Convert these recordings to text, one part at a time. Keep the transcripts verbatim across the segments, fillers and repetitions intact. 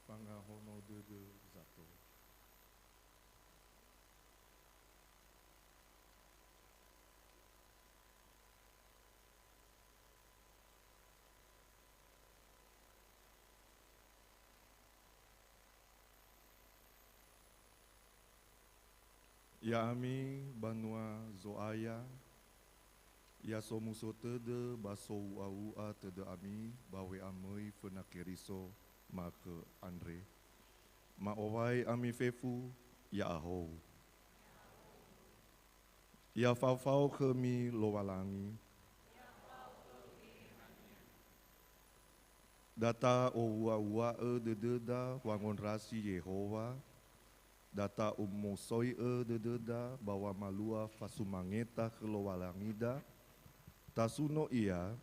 Fangahono dödö zato. Ya'ami banua Zo'aya, ya somuso tödö ba sowu'a-wu'a tödö ami ba we'amöi föna Keriso, ma'ökhö andre. Ma'owai ami fefu, ya'ahou. Ya fao-fao khömi Lowalangi. Da ta'owua-wua'ö dödöda wangondrasi Yehowa, da ta'omusoi'ö dödöda ba wamalua fasumangeta khö Lowalangida, tasuno Ia,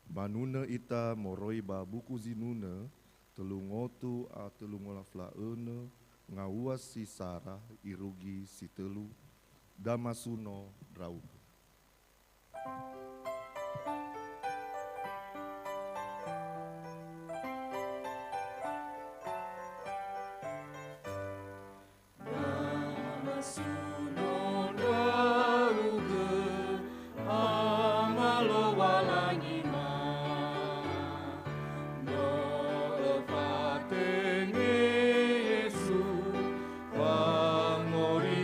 manunö ita moroi ba buku zinunö, tölu ngotu a tölu ngola fla'önö, ngawua si sara irugi si tölu, damasuno ndra'ugö. Damasuno ndra'ugö, Ama Lowalangima. No öfatenge Yesu, fangorifima.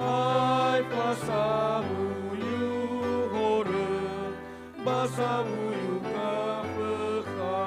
Aefa sawuyu horö, ba sawuyu gafökha.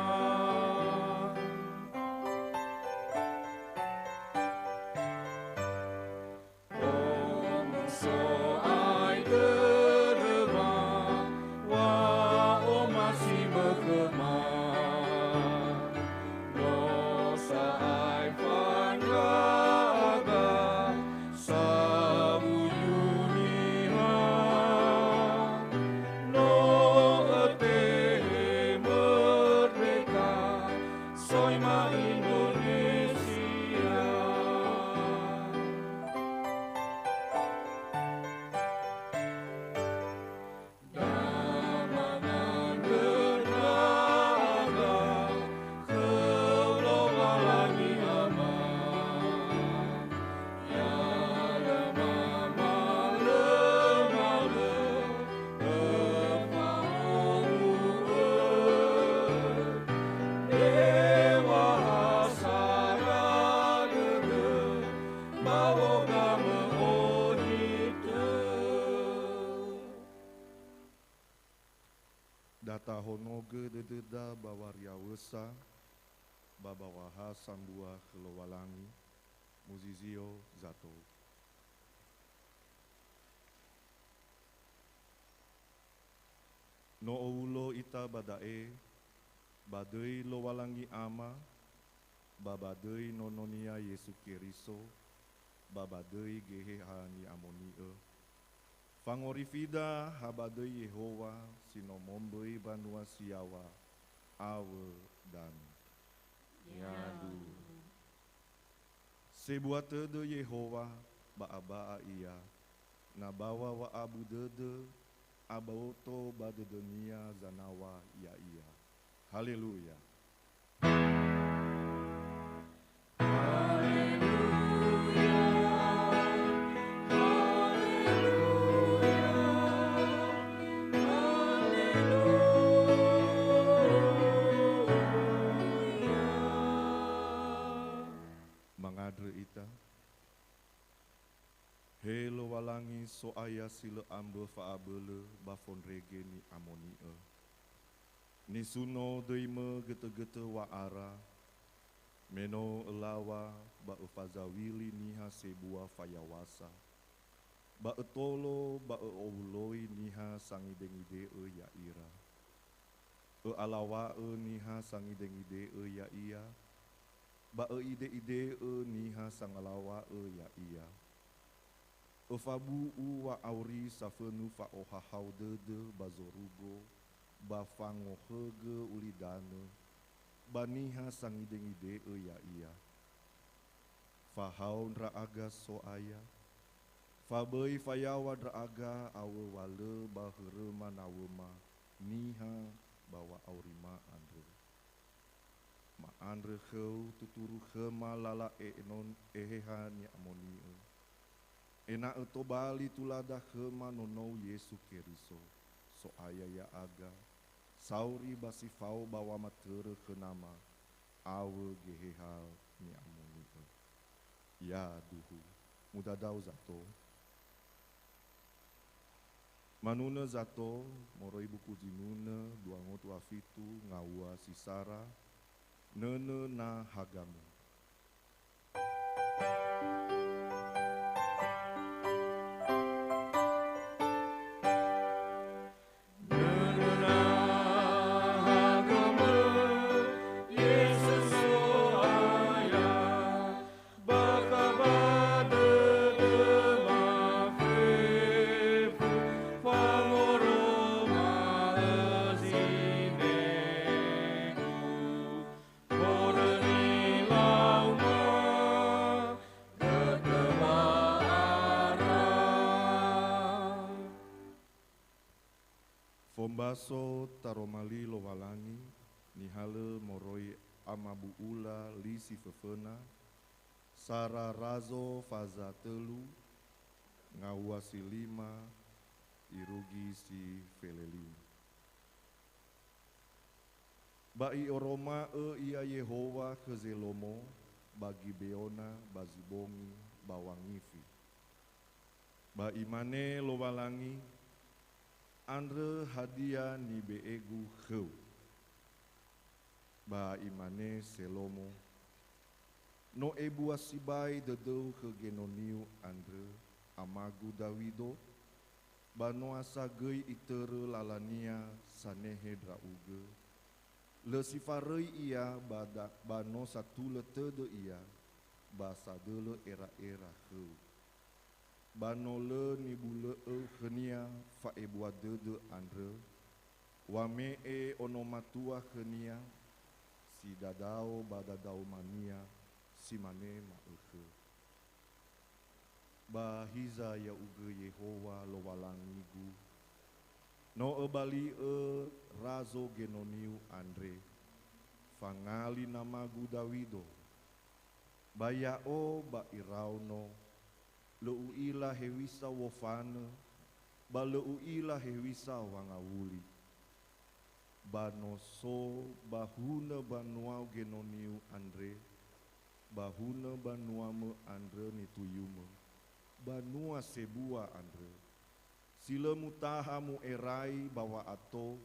Da tahonogö dödöda ba wariawösa, ba ba waha sambua khö Lowalangi, muzizio zato. No owulo ita ba da'e, ba döi Lowalangi Ama, ba ba döi Nono-Nia Yesu Keriso, ba ba döi Geheha Ni'amoni'ö. Fangorifida ha ba döi Yehowa si no momböi banua si yaŵa awö danö. Yadu. Sebua tödö Yehowa, ba'a-ba'a Ia, na baŵa wa'abu dödö, aboto ba dödö-Nia zanaŵa Ya'ia. Haleluya. Mangandrö ita. He Lowalangi So'aya si lö ambö fa'abölö ba fondrege ni'amoni'ö. Nisuno döi-Mö götö-götö wa'ara, me no Ölaŵa ba Öfazawili niha sebua fayaw̃asa, ba Ötolo ba Ö'owuloi niha sangidengide'ö ya'ira. Ö'alaŵa'ö niha sangidengide'ö Ya'ia, ba Ö'ide'ide'ö niha sangalaŵa'ö Ya'ia. Öfabu'u wa'auri safönö fa'ohahau dödö ba zorugo, ba fangohögö ulidanö, ba niha sangidengide'ö Ya'ia. Fahao ndra'aga So'aya, fa böi fayaw̃a ndra'aga awö wa lö ba höröma nawöma niha ba wa'aurima andrö. Ma'andrö khöu tuturu khöma lala enon-, Eheha Ni'amoni'ö, ena'ö tobali tulada khöma nonou Yesu Keriso, So'aya ya'aga, sauri ba si fao ba wamatörö khö Nama awö Geheha Ni'amoni'ö. Yaduhu. Mudadao zato. Manunö zato moroi buku zinunö dua ngotu a fitu ngawua si sara, Nönö na hagamö. Fombaso taroma li Lowalangi, nihalö moroi amabu'ula li si föföna, sara razo faza tölu, ngawua si lima, irugi si felelima. Ba i'oroma'ö ia Yehowa khö Zelomo ba Gibeona ba zi bongi ba wangifi. Ba imane Lowalangi, "Andrö hadia nibe'egu khöu." Ba imane Selomo, "No ebua sibai dödöu khö genoniu andrö, amagu Dawido, ba noasa göi itörö lalania sanehe ndra'ugö. Lö si faröi ia ba da-, ba no satulö tödö ia, ba sadölö era'era khöu. Ba no lö nibulö'ö khönia fa'ebua dödö andrö, wame'e ono matua khönia, si dadao ba dadaomania, si mane ma'ökhö. Ba hiza ya'ugö Yehowa Lowalangigu, no öbali'ö razo genoniu andre, fangali namagu Dawido. Ba ya'o ba iraono, lö u'ila hewisa wofanö, ba lö u'ila hewisa wangawuli. Ba no so ba hunö banuau genoniu andre, ba hunö banuamö andrö nituyumö, banua sebua andrö, si lö mutaha mu'erai ba wa'ato,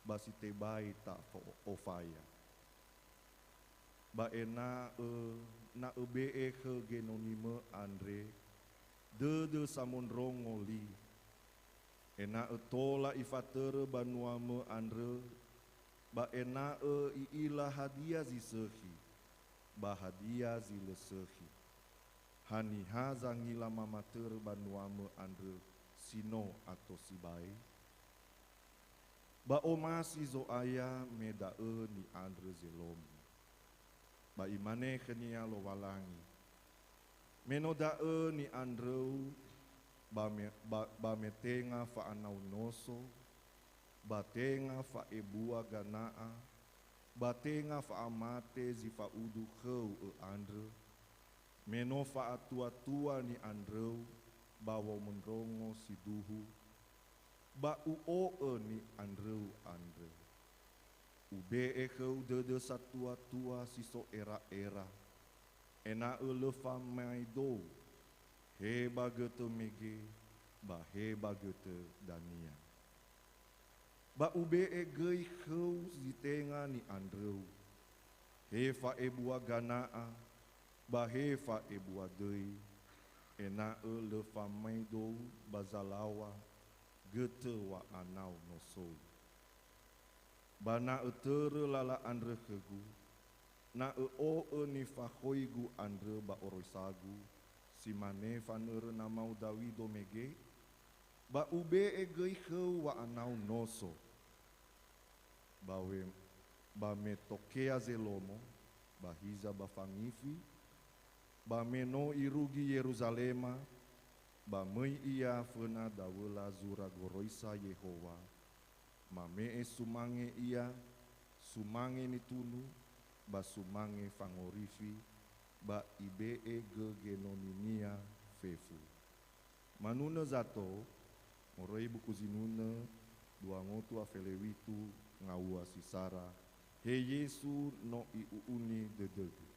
ba si tebai ta'ofaya. Ba ena'ö na öbe'e khö genonimö andre dödö samondrongo li, ena'ö tola ifatörö banuamö andrö, ba ena'ö i'ila hadia zi sökhi, ba hadia zi lö sökhi. Haniha zangila mamatörö banuamö andrö si no ato sibai? Ba omasi Zo'aya me da'ö ni'andrö zelomo. Ba imane khönia Lowalangi, "Me no da'ö ni'andröu, ba me, ba, ba me tenga fa'anau noso, ba tenga fa'ebua gana'a, ba tenga fa'amate zi fa'udu khöu õ andrö, me no fa'atuatua ni'andröu ba womondrongo si duhu, ba u'o'ö ni'andröu andrö. Ube'e khöu dödö satuatua si so era'era, ena'ö lö famaedou, he ba götö mege, ba he ba götö dania. Ba ube'e göi khöu zi tenga ni'andröu, he fa'ebua gana'a, ba he fa'ebua döi, ena'ö lö famaedou ba zalaŵa götö wa'anau nosou. Ba na ötörö lala andrö khögu, na ö'o'ö nifakhoigu andrö ba oroisagu, si mane fanörö namau Dawido mege, ba ube'e göi khöu wa'anau noso. Ba we-, ba me tokea zelomo, ba hiza ba fangifi, ba me no irugi Yeruzalema, ba möi ia föna dawöla zura goroisa Yehowa, mame'e sumange ia, sumange nitunu, ba sumange fangorifi, ba ibe'e gö genoninia fefu." Manunö zato, moroi buku zinunö dua ngotu a fele witu ngawua si sara, "He Yesu, no i'u'uni dödögu."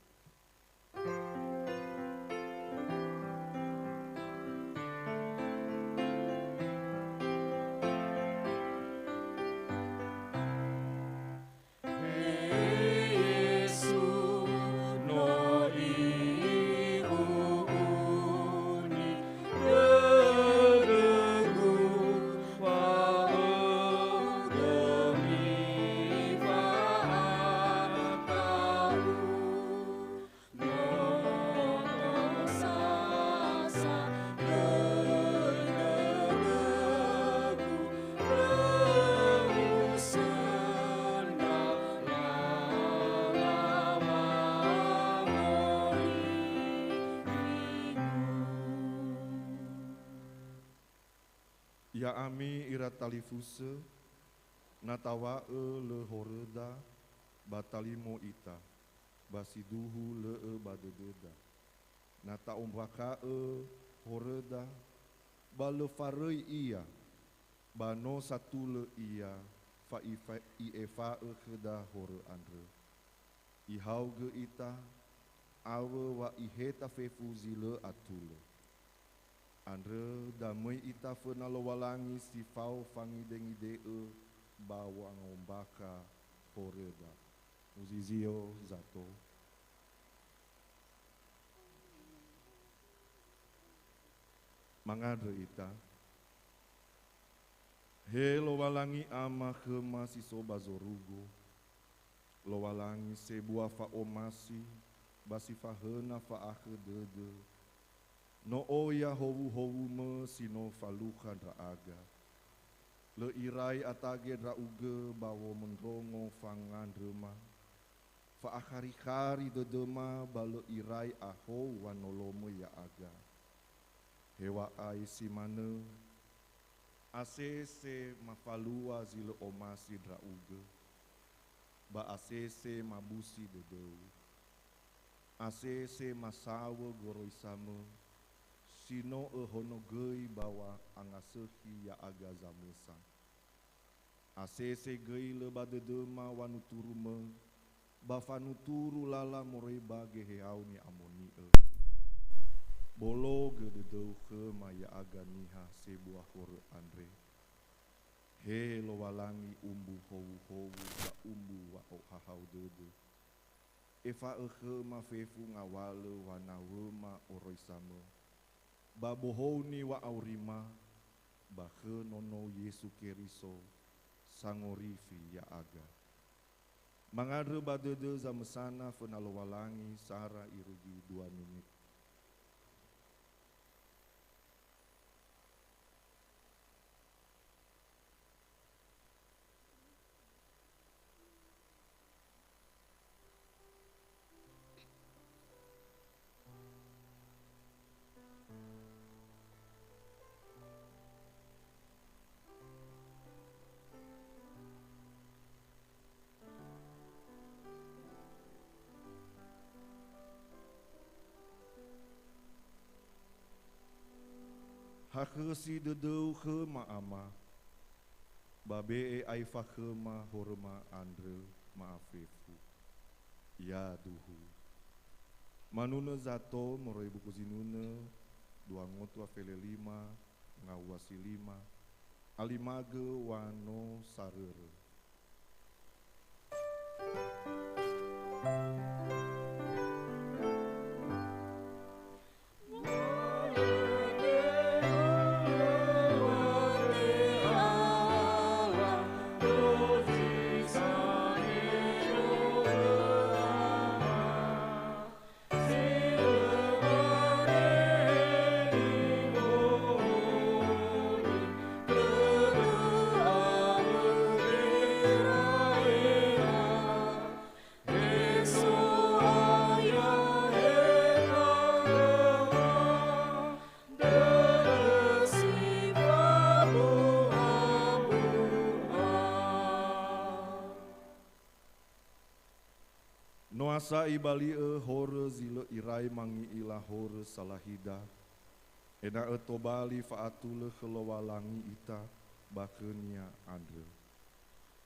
Ya'ami ira talifusö, na tawa'ö lö horöda, ba talimo ita, ba si duhu lö'ö ba dödöda. Na ta'ombakha'ö horöda, ba lö faröi ia, ba no satulö ia, fa'ifa-, i'efa'ö khöda horö andrö. Ihaogö ita, awö wa iheta fefu zi lö atulö. Andrö da möi ita föna Lowalangi si fao fangidengide'ö ba wangombakha horöda. Muzizio zato. Mangandrö ita. He Lowalangi Ama khöma si so ba zorugo, Lowalangi sebua fa'omasi ba si fahöna fa'akhö dödö, no oya howuhowumö si no falukha ndra'aga. Lö irai atage ndra'ugö ba womondrongo fangandröma, fa'akharikhari dödöma ba lö irai ahou wanolomö ya'aga. Heŵa'ae si manö, asese mafalua zi lö omasi ndra'ugö, ba asese mabusi dödöu. Asese masawö goroisamö, si no öhonogöi ba wa'angasökhi ya'aga zamösa. Asese göi lö ba dödöma wanuturumö, ba fanuturu lala moroi ba Geheau Ni'amoni'ö. Bologö dödöu khöma ya'aga niha sebua horö andre. He Lowalangi umbu howuhowu ba umbu wa'ohahau dödö, efa'ö khöma fefu ngawalö wanawöma oroisamö, ba bohouni wa'aurima ba khö Nonou Yesu Keriso, Sangorifi ya'aga. Mangandrö ba dödö zamösana föna Lowalangi sara irugi dua menit. Hakhösi dödöu khöma, Ama, ba be'e aefa khöma horöma andrö ma'afefu. Yaduhu. Manunö zato moroi buku zinunö dua ngotu a fele lima, ngawua si lima, alimagö wa no sarörö. No asa ibali'ö horö zi lö irai mangi'ila horö salahida, ena'ö tobali fa'atulö khö Lowalangi ita ba khö-Nia andrö.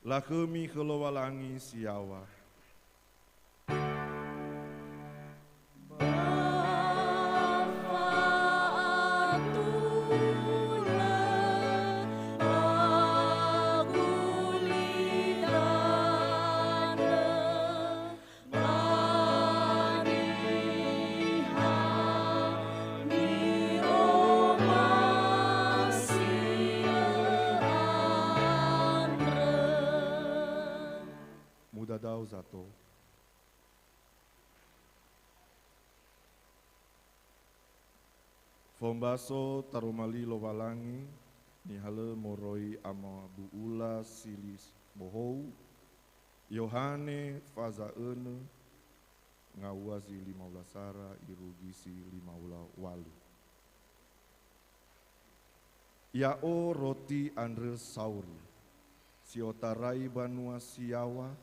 Lakhömi khö Lowalangi si yaŵa. Mudadao zato. Fombaso taroma li Lowalangi, nihalö moroi amabu'ula si lö bohou, Yohane faza önö, ngawua zi lima wula sara irugi si lima wula walu. Ya'o roti andrö sauri, si otarai banua si yaŵa.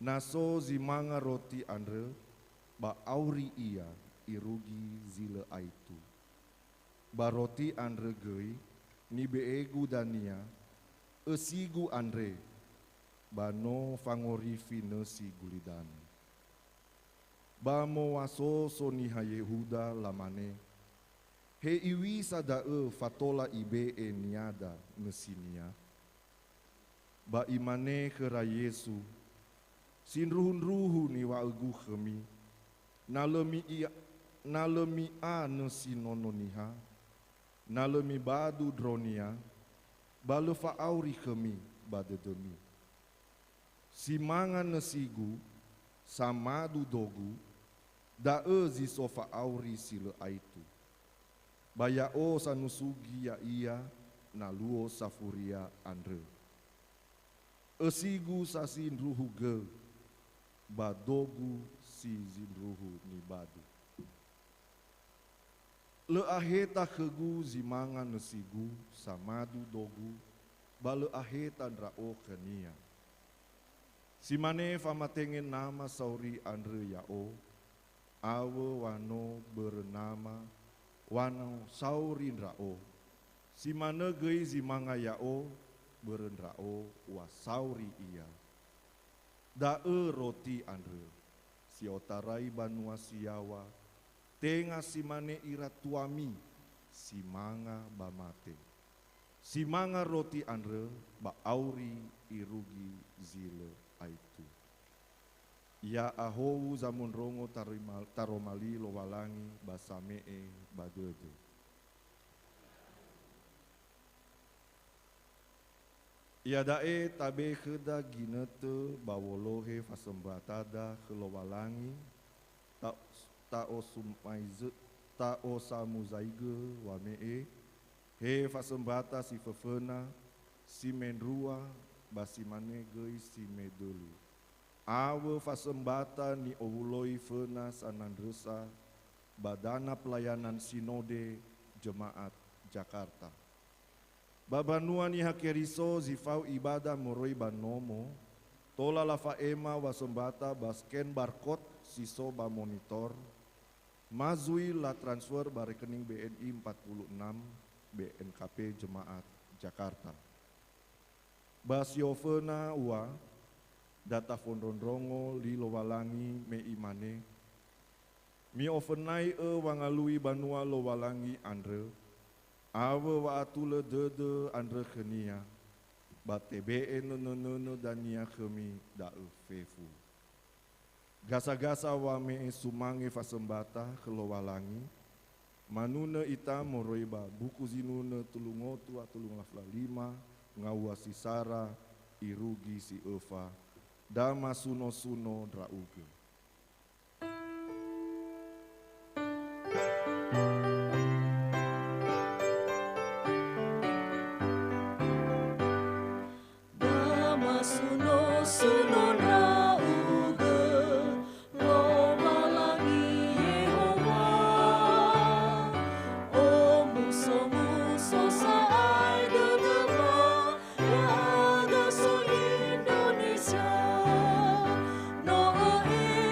Na so zi manga roti andrö, ba auri ia irugi zi lö aitu. Ba roti andrö göi nibe'egu dania, ösigu andre, ba no fangorifi nösi gulidanö. Ba mowasoso niha Yehuda lamane, "He iwisa da'ö fa tola ibe'e niada nösinia?" Ba imane khöra Yesu, "Sindruhundruhu niŵa'ögu khömi, na lö mi'a-, na lö mi'a nösi Nono Niha, na lö mibadu ndronia, ba lö fa'auri khömi ba dödömi. Si manga nösigu, samadu dogu, da'ö zi so fa'auri si lö aitu. Ba ya'o sanusugi ya'ia na luo safuria andrö. Ösigu sa sindruhu gö, ba dogu si zindruhu nibadu. Lö aheta khögu zi manga nösigu, samadu dogu, ba lö aheta ndra'o khönia. Si mane famatenge Nama sauri andrö ya'o, awö wa no börö Nama, wa no sauri ndra'o. Si manö göi zi manga ya'o, börö ndra'o wa sauri ia. Da'ö roti andrö, si otarai banua si yaŵa, tenga si mane ira tuami, si manga ba mate. Si manga roti andrö ba auri irugi zi lö aetu. Ya'ahowu zamondrongo tarima-, taroma li Lowalangi ba same'e ba dödö. Iada'e tabe khöda ginötö ba wolohe fasömbatada khö Lowalangi, ta-, ta'osumaize-, ta'osamuzaigö wame'e, he fasömbata si föföna, si mendrua, ba si mane göi si medölu. Awö fasömbata ni'owuloi föna sanandrösa ba dana pelayanan Sinode Jemaat Jakarta. Ba banua Niha Keriso zi fao ibada moroi ba nomo, tola lafa'ema wasömbata ba scan barcode si so ba monitor, ma zui latransfer ba rekening B N I empat puluh enam B N K P Jemaat Jakarta. Ba si oföna ua, da tafondrondrongo li Lowalangi me Imane, "Mi'ofönai'ö wangalui banua Lowalangi andrö, awö wa'atulö dödö andrö khö-Nia, ba tebe'e nönö-nönö dania khömi da'ö fefu." Gasa-gasa wame'e sumange fasömbata khö Lowalangi, manunö ita moroi ba Buku Zinunö tulö ngotu a tulö ngafla lima, ngawua si sara irugi si öfa, "Da masuno-suno ndra'ugö." Da masuno-suno ndra'ugö, Lowalangi Yehowa. Omuso-muso sa'ae dödöma, ya'aga so Indonesia. No ö'e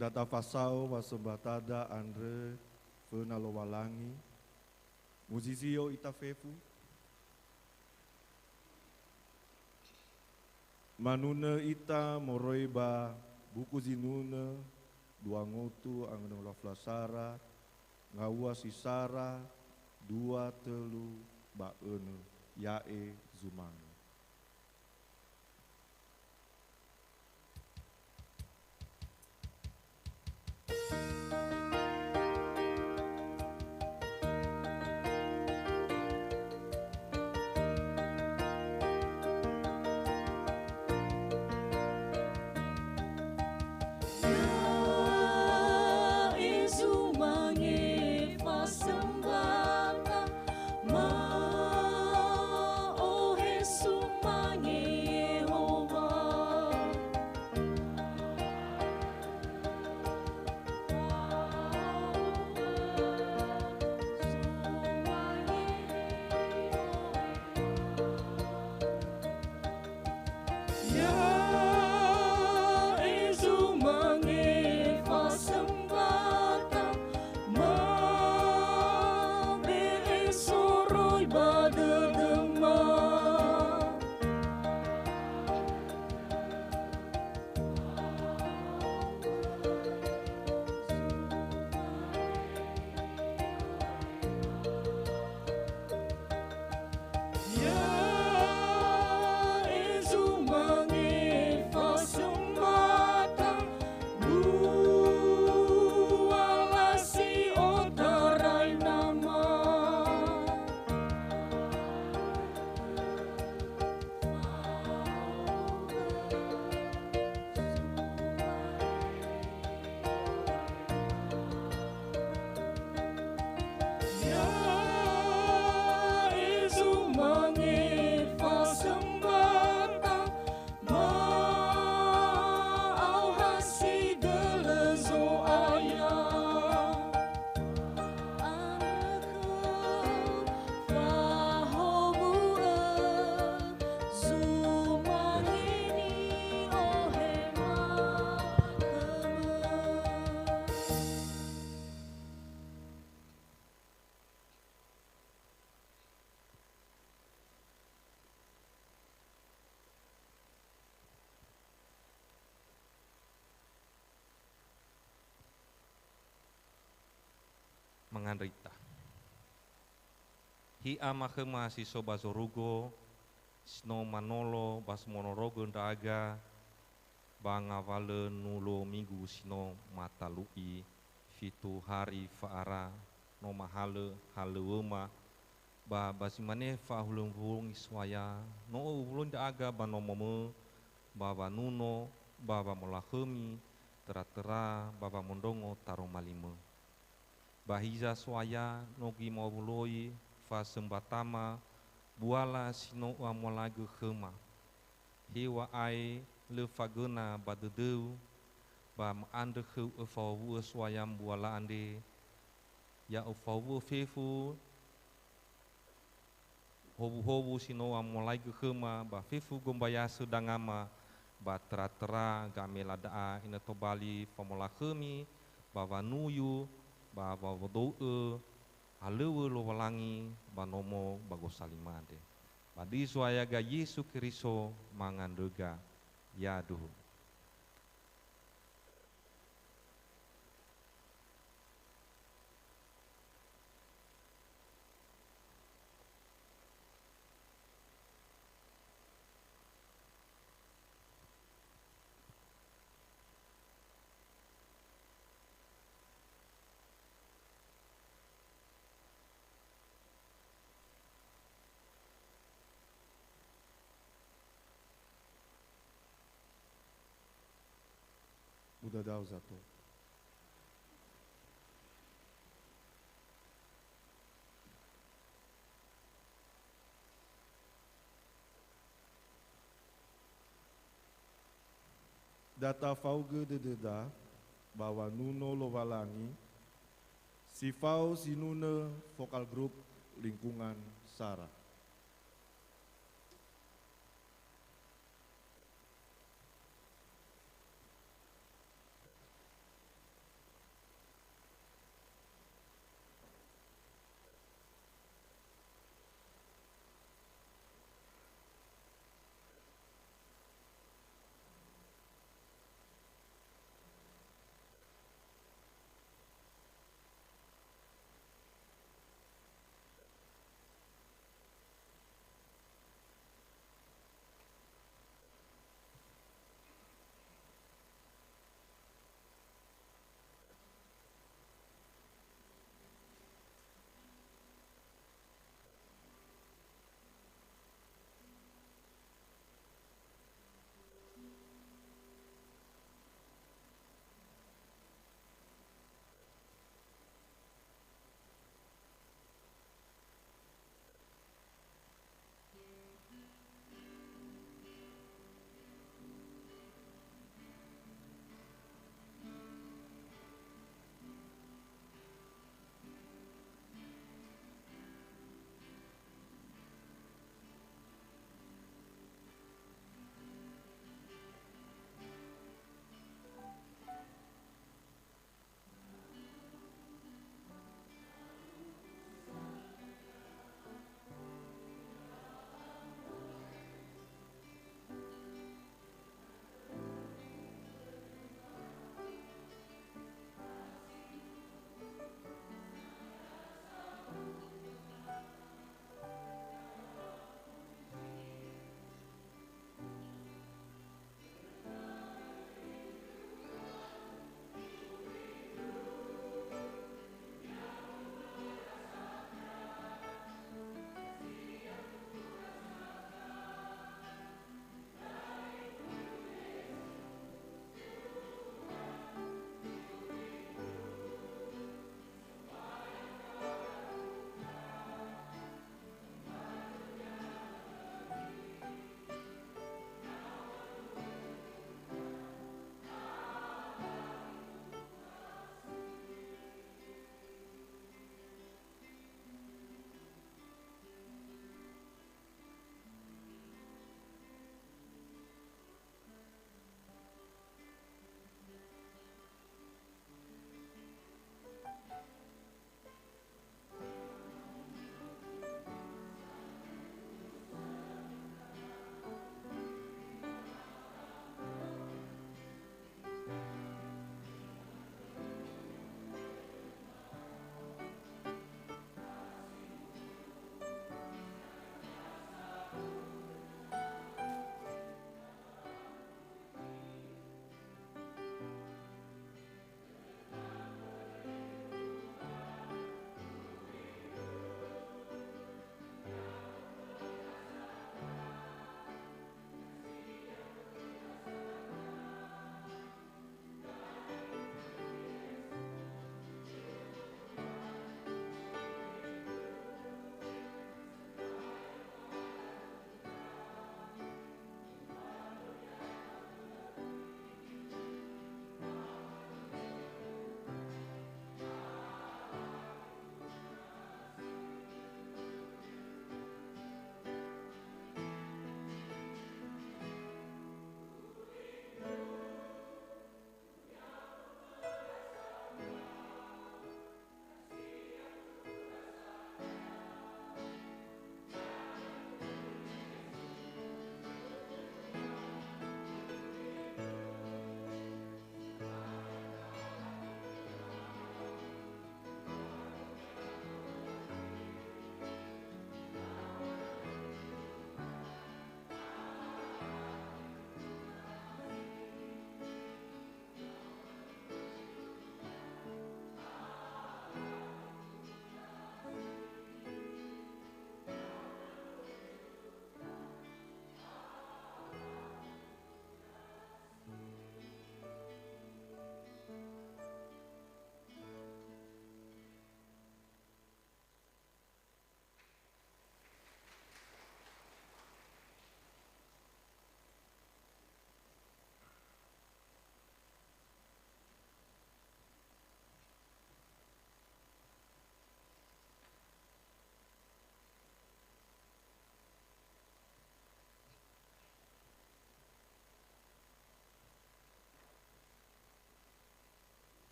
Da tafasao wasombatada andrö föna Lowalangi, muzizio ita fefu. Manunö ita moroi ba buku zinunö dua ngotu angönö ngafula sara, ngawua si sara, dua, tölu, ba önö, ya'e zumange. Ya'e zumange fasömbata, ma'ohe sumange Yehowa. Ya'e zumange fasömbata, mabe'e soroi ba dödöma. Ya'e zumange fasömbata, buala si otarai Nama. Ya'e zumange fasömbata, ma'aoha si dölö Zo'aya. Andrö khöu, fahowu'ö, zumange ni'ohema khömö. Mangandrö ita. He Ama khöma si so ba zorugo, si no manolo ba somonorogö ndra'aga ba ngawalö nulo minggu si no matalu'i, fitu hari fa'ara, no mahalö halöŵöma, ba, ba zi mane fa'ahulö mbongi So'aya, no uwuloi ndra'aga ba nomomö, ba wanuno, ba wamolakhömi, töra-töra, ba wamondrongo taroma limö. Ba hiza So'aya no göi ma'owuloi fasömbatama buala si no u'amolaigö khöma. Heŵa'ae lö fagöna ba dödöu, ba ma'andrö khöu öfawu'ö So'aya mbuala andre, ya öfawu'ö fefu howuhowu si no u'amolaigö khöma ba fefu gombayasö dangama ba töra-töra gamela da'a ena'ö tobali famolakhömi ba wanuyu ba wawodou'ö halöŵö Lowalangi ba nomo ba gosalima andre. Ba döi Zo'aya ga Yesu Keriso mangandröga. Yaduhu. Mudadao zato. Da tafaogö dödöda ba wanuno Lowalangi, si fao zinunö Focal Group Lingkungan Sara.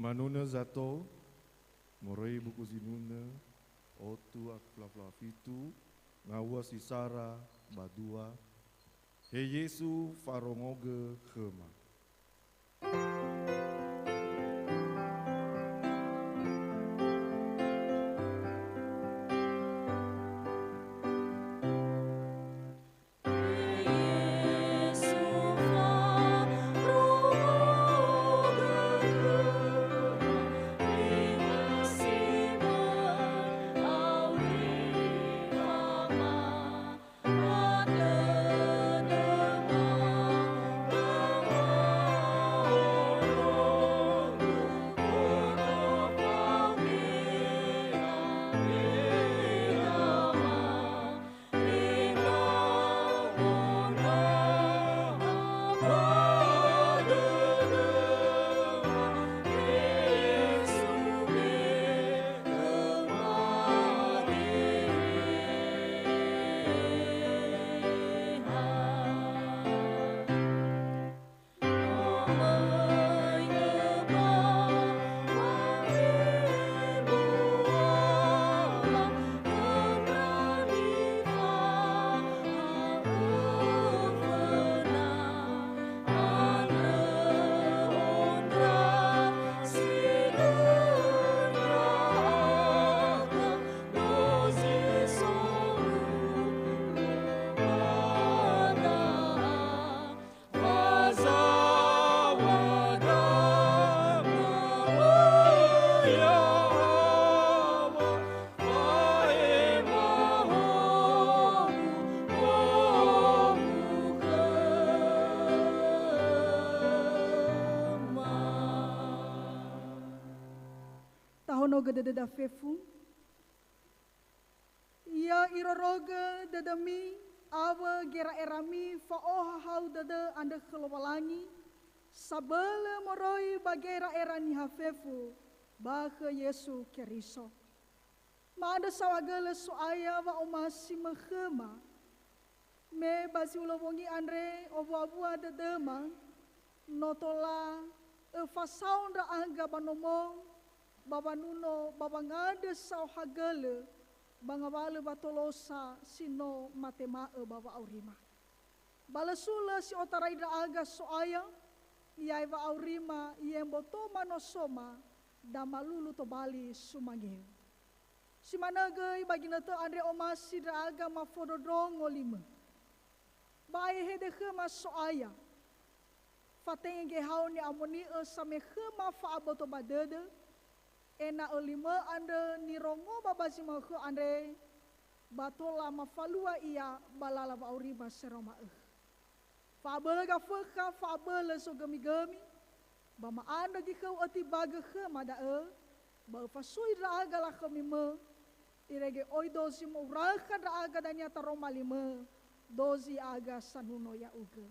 Manunö zato, moroi buku zinunö, otu akhlafla fitu, ngawua si sara ba dua, He Yesu, farongogö khöma. Tahonogö dödöda fefu. Ya irorogö dödömi awö gera'erami fa'ohahau dödö andrö khö Lowalangi, sabölö moroi ba gera'era niha fefu ba khö Yesu Keriso. Ma'andrö saohagölö So'aya wa'omasi-Mö khöma, me ba zi ulö wongi andre owuawua dödöma, no tola öfasao ndra'aga ba nomo, ba wanuno, ba wangandrö saohagölö, ba ngawalö watolosa si no matema'ö ba wa'aurima. Ba lö sulö si otarai ndra'aga So'aya, ia'e wa'aurima, iemboto manosoma, damalulu tobali sumangeu. Si manö göi ba ginötö andre omasi ndra'aga mafondrondrongo li-Mö. Ba ae hede khöma So'aya, fatenge geheha ni'amoni'ö same khöma fa'aboto ba dödö, ena'ö li-Mö andrö nirongoba ba zi ma'ökhö andre, ba tola mafalua ia ba lala wa'aurima seroma ökhö. Fa'abölö gafökha, fa'abölö zogömigömi, ba ma'andrö gikhöu ötimbagö khöma da'ö, ba öfasui ndra'aga lakhömi-Mö, irege oi dozi mo'urakha ndra'aga dania taroma li-Mö, dozi ya'aga sanuno ya'ugö.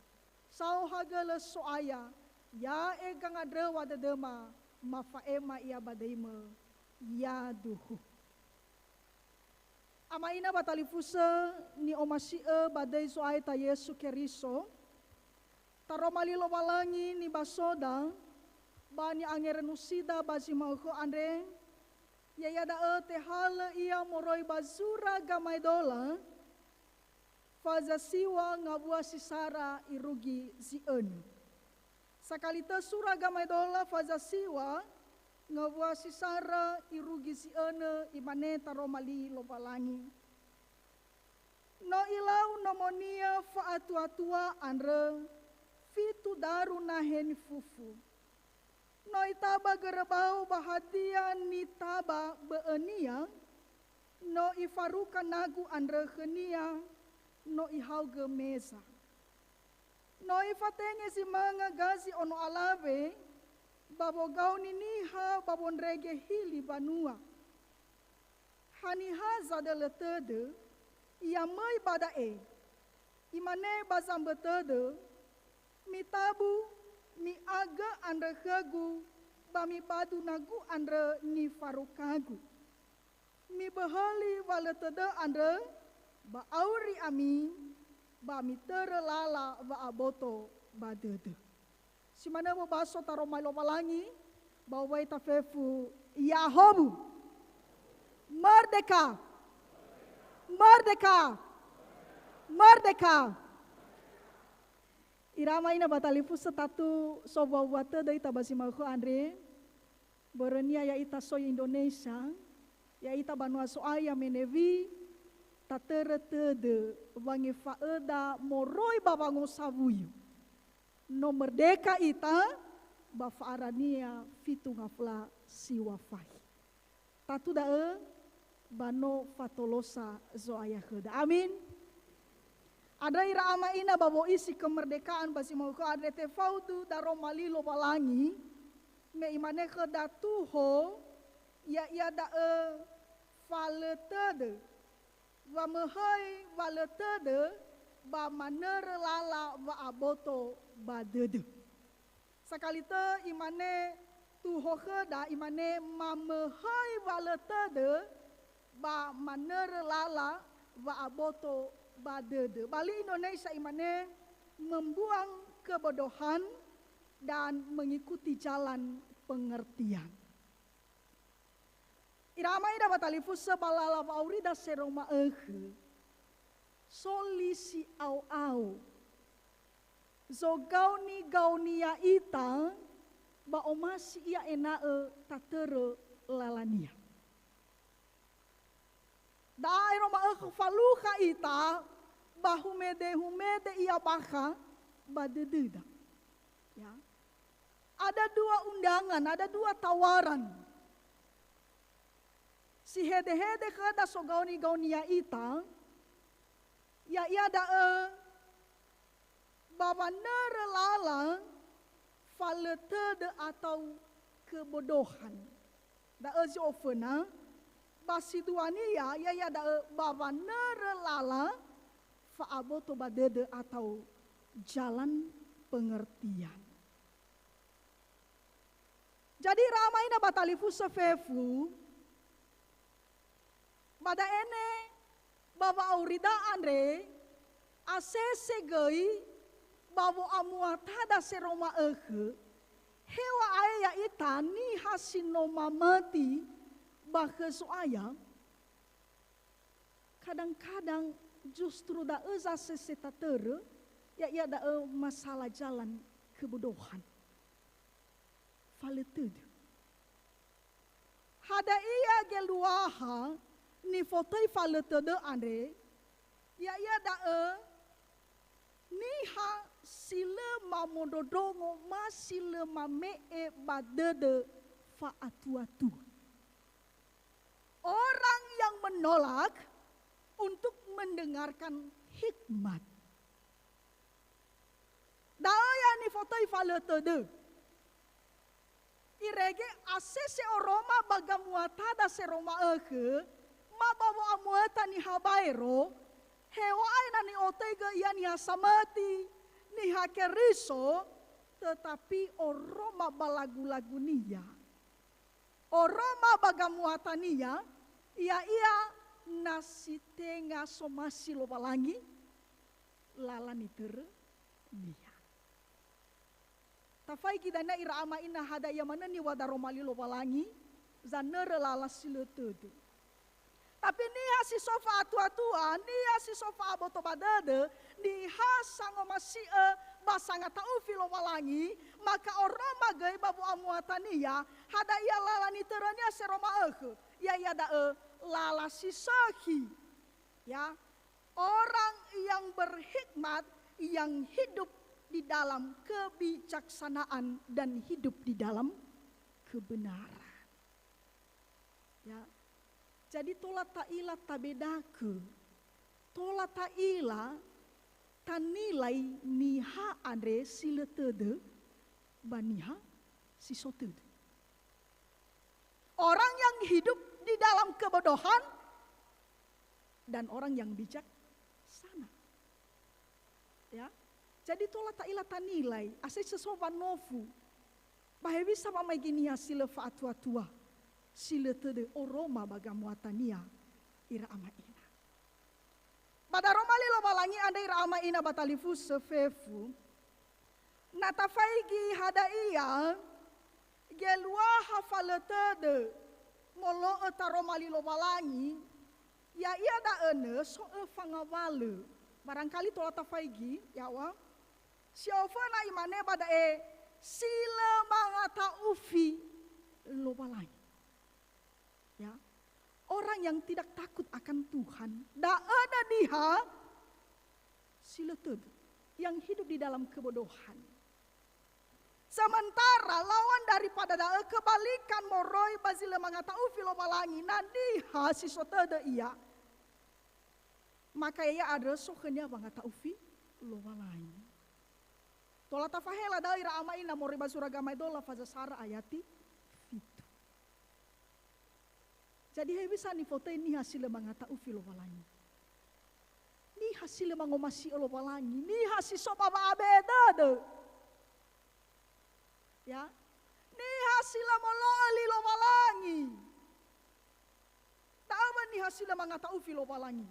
Saohagölö So'aya, ya'e gangandröwa dödöma, mafa'ema ia ba döi-Mö, yaduhu. Ama ina ba talifusö ni'omasi'ö ba döi Zo'aya ta Yesu Keriso, taroma li Lowalangi nibasoda, ba ni'angerönusida ba zi ma'ökhö andre, ya'ia da'ö tehalö ia moroi ba zura gamaedola, faza siŵa ngawua si sara irugi zi önö. Sakali tö sura gamaedola faza siŵa, ngawua si sara irugi zi önö, imane taroma li Lowalangi. No ilau nomonia fa'atuatua andrö fitu daru nahe nifufu. No itaba göröbao ba hadia nitaba bö'önia, no ifaruka nagu andrö khönia, no ihaogö meza. No ifatenge zi manga gazi ono alawe, ba wogaoni niha ba wondrege hili banua. Haniha zadölö tödö, ia möi ba da'e. Imane ba zambö tödö, "Mitabu, mi'agö andrö khögu, ba mibadu nagu andrö nifarukagu. Miböhöli wa lö tödö andrö, ba auri ami, ba mitörö lala wa'aboto ba dödö." Si manö wobaso taroma li Lowalangi, Ba owai tafefu, Yahobu. Merdeka! Merdeka! Merdeka! Ira ama ina ba talifusö, tatu sowua-wua tödö ita ba zi ma'ökhö andre. Börönia ya'ita soi Indonesia, ya'ita banua Zo'aya me Nevi, tatörö tödö wangefa'öda moroi ba wangosawuyu. No merdeka ita ba fa'arania fitu ngafula siŵa fakhe. Tatu da'ö ba no fatolosa Zo'aya khöda. Amin. Andrö ira ama ina ba wo'isi kemerdekaan ba zi ma'ökhö andre, tefaudu daroma li Lowalangi, me imane khöda tuho, ya'ia da'ö falö tödö. Wamöhöi walö tödö ba manörö lala wa'aboto ba dödö. Sakali tö imane tuho khöda, imane mamöhöi walö tödö ba manörö lala wa'aboto ba dödö. Ba li Indonesia imane membuang kebodohan dan mengikuti jalan pengertian. Ira ama ina ba talifusö, ba lala wa'aurida Seroma Ökhö, so li si'ao'ao. Zogaoni-gaoni ya'ita, ba omasi ia ena'ö tatörö lalania. Da'a ero ma'ökhö falukha ita, ba humede-humede ia bakha ba dödöda. Ya. Ada dua undangan, ada dua tawaran. Si hede-hede khöda sogaoni-gaoni ya'ita, ya'ia da'ö ba wanörö lala falö tödö atau kebodohan. Da'ö zi oföna, ba si duania, ya'ia da'ö ba wanörö lala fa'aboto ba dödö atau jalan pengertian. Jadi, ira ama ina ba talifusö fefu, ba da'e ne, ba wa'aurida andre, asese göi ba wo'amuatada Seroma Ökhö, heŵa'ae ya'ita niha si no mamöti ba khö Zo'aya, kadang-kadang justru da'ö zasese tatörö, ya'ia da'ö masalah jalan kebodohan. Falö tödö. Hadia geluaha nifotöi falö tödö andre, ya'ia da'ö niha si lö mamondrondrongo, ma si lö mame'e ba dödö fa'atua-tua. Orang yang menolak untuk mendengarkan hikmat. Da'ö ya nifotöi falö tödö. Irege asese oroma ba gamuatada Seroma Ökhö, ma ba wo'amuata niha baero, heŵa'ae na ni'otöigö ia niha samöti, niha Keriso, tetapi oroma ba lagu-lagunia. Oroma ba gamuatania, ya'ia na si tenga somasi Lowalangi, lala nitörönia. Tafaigi dania ira ama ina, hadia manö niŵa'ö daroma li Lowalangi, zanörö lala si lö tödö. Tapi niha si so fa'atua-tua, niha si so fa'aboto ba dödö, niha sangomasi'ö ba sangata'ufi Lowalangi, maka oroma göi ba wo'amuatania, hadia lala nitörönia Seroma Ökhö, ya'ia da'ö lala si sökhi. Ya, orang yang berhikmat, yang hidup di dalam kebijaksanaan dan hidup di dalam kebenaran. Ya. Jadi tola ta'ila tabedakö, tola ta'ila tanilai niha andre si lö tödö ba niha si so tödö. Orang yang hidup di dalam kebodohan dan orang yang bijaksana. Ya. Jadi tola ta'ila tanilai, asese so wanofu. Ba hewisa wamaigi niha si lö fa'atua-tua, si lö tödö oroma ba gamuatania ira ama ina. Ba daroma li Lowalangi andre ira ama ina ba talifusö fefu, na tafaigi hadia, Geluaha fa lö tödö molo'ö taroma li Lowalangi, ya'ia da'ö nö so öfa ngawalö. Barangkali tola tafaigi, ya'oa. Si oföna imane ba da'e, si lö mangata'ufi Lowalangi. Ya. Orang yang tidak takut akan Tuhan, da'ö niha si lö tödö, yang hidup di dalam kebodohan. Sementara lawan daripada da'ö, kebalikan moroi ba zi lö mangata'ufi Lowalangi, na niha si so tödö ia, maka ia andrö so khönia wangata'ufi Lowalangi. Tola tafahela da'ö ira ama ina moroi ba zura Gamaedola faza sara ayati fitu. Jadi hewisa nifotöi niha si lö mangata'ufi Lowalangi. Niha si lö mangomasi'ö Lowalangi, niha si so ba wa'abe'e dödö. Ya. Niha si lö molo'ö li Lowalangi. Da'ö wa niha si lö mangata'ufi Lowalangi.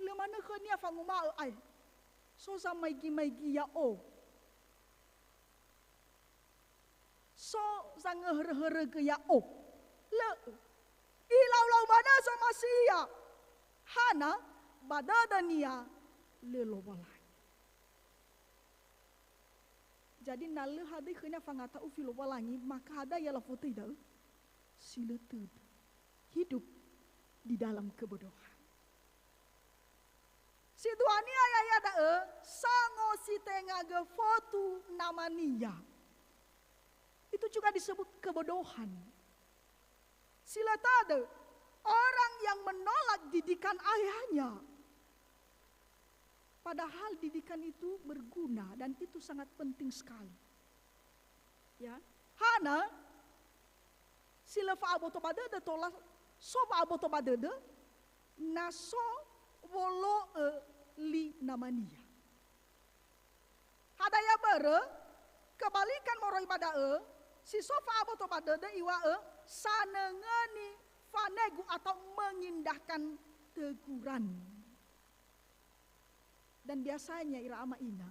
Lö manö khönia fanguma'ö, ae, so zamaigi-maigi ya'o. So zangöhörö-hörögö ya'o. Lö'ö. Ilau-lau manö zomasi ia. Hana, ba dödönia lö Lowalangi. Jadi na lö hadöi khönia fangata'ufi Lowalangi, maka hadia ia lafotöi da'ö? Si lö tödö. Hidup di dalam kebodohan. Si duania ya'ia da'ö, sangositengagö fotu namania. Itu juga disebut kebodohan. Si lö tödö, orang yang menolak didikan ayahnya. Padahal didikan itu berguna dan itu sangat penting sekali. Ya, hana, si lö fa'aboto ba dödö tola so fa'aboto ba dödö, na so wolo'ö li namania. Hadia börö, kebalikan moroi ba da'ö, si so fa'aboto ba dödö iŵa'ö sanöngöni fanegu atau mengindahkan teguran. Dan biasanya ira ama ina,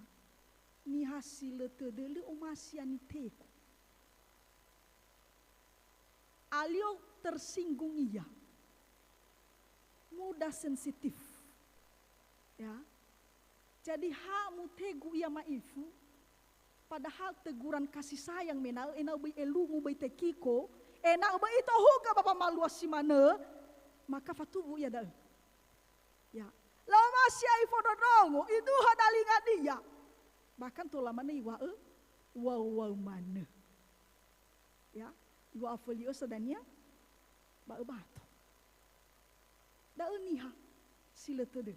niha si lö tödö lö omasi ia nitegu. Alio tersinggung ia. Mudah sensitif. Ya. Jadi ha mutegu ia ma'ifu, padahal teguran kasih sayang mena'ö ena'ö böi elungu, böi tekiko, ena'ö böi itohugö ba wamalua si manö, maka fatuwu ia da'ö. Ya. Lö omasi ia ifondrondrongo, iduha dalinga dia. Bahkan tola manö iŵa'ö, wau-wau manö. Ya, iŵa'ö föli ösa dania ba öbato. Da'ö niha si lö tödö.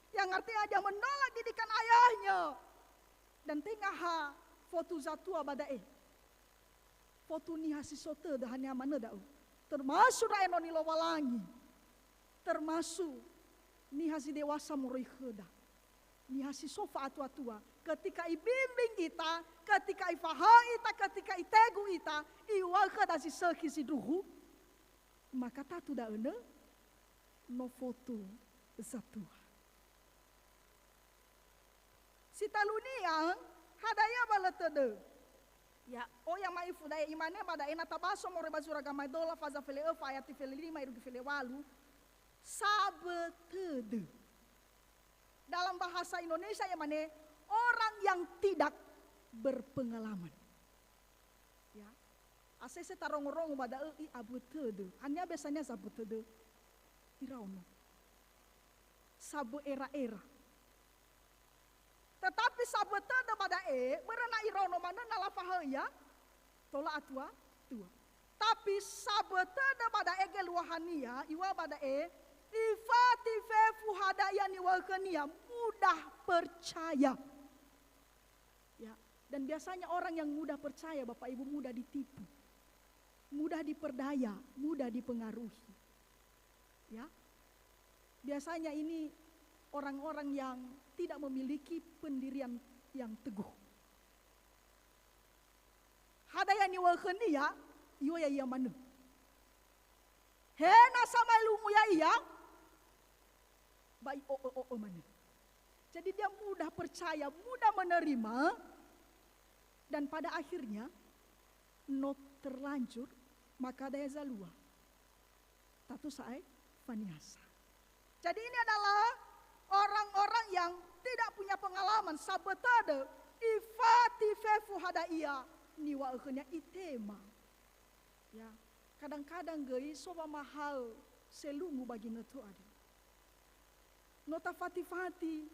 Yang artinya dia menolak didikan ayahnya. Dan tenga ha fotu zatua ba da'e. Fotu niha si so tödö haniha manö da'ö. Termasuk ndra enoni Lowalangi. Termasuk niha si dewasa moroi khöda. Niha si so fa'atua-tua, ketika ibimbing ita, ketika ifahaö ita, ketika itegu ita, iŵa'ö khöda zi sökhi sindruhu, maka tatu da'ö nö no fotu zatua. Si talunia, hadia wa lö tödö. Ya, oya ma'ifu da'e, imane ba da'e na tabaso moroi ba zura Gamaedola faza fele öfa ayati fele lima irugi fele walu, sabö tödö. Dalam bahasa Indonesia ia mane, orang yang tidak berpengalaman. Ya. Asese tarongo-rongo ba da'ö, i, abö tödö. Haniha biasanya sabö tödö? Iraono. Sabö era-era. Tetapi sabö tödö ba da'e, börö na iraono manö na lafahaö ia, tola atua-tua. Tapi sabö tödö ba da'e geluahania, iŵa'ö ba da'e, ifati fefu hadia ia niŵa'ö khönia, mudah percaya. Ya, dan biasanya orang yang mudah percaya, Bapak Ibu, mudah ditipu, mudah diperdaya, mudah dipengaruhi. Ya. Biasanya ini orang-orang yang tidak memiliki pendirian yang teguh. Hadia ia niŵa'ö khönia, iŵa'ö ya'ia manö. He na samaelungu ya'ia, ba i'o'ö-o'ö manö. Jadi dia mudah percaya, mudah menerima, dan pada akhirnya No terlanjur, maka ada yang zalua. Tatu sa'ae faniasa. Jadi ini adalah orang-orang yang tidak punya pengalaman, sabötödö, ifati fefu hadia niŵa'ö khönia, itema. Ya, kadang-kadang göi so wamahaö selungu ba ginötö andrö. No tafati-fati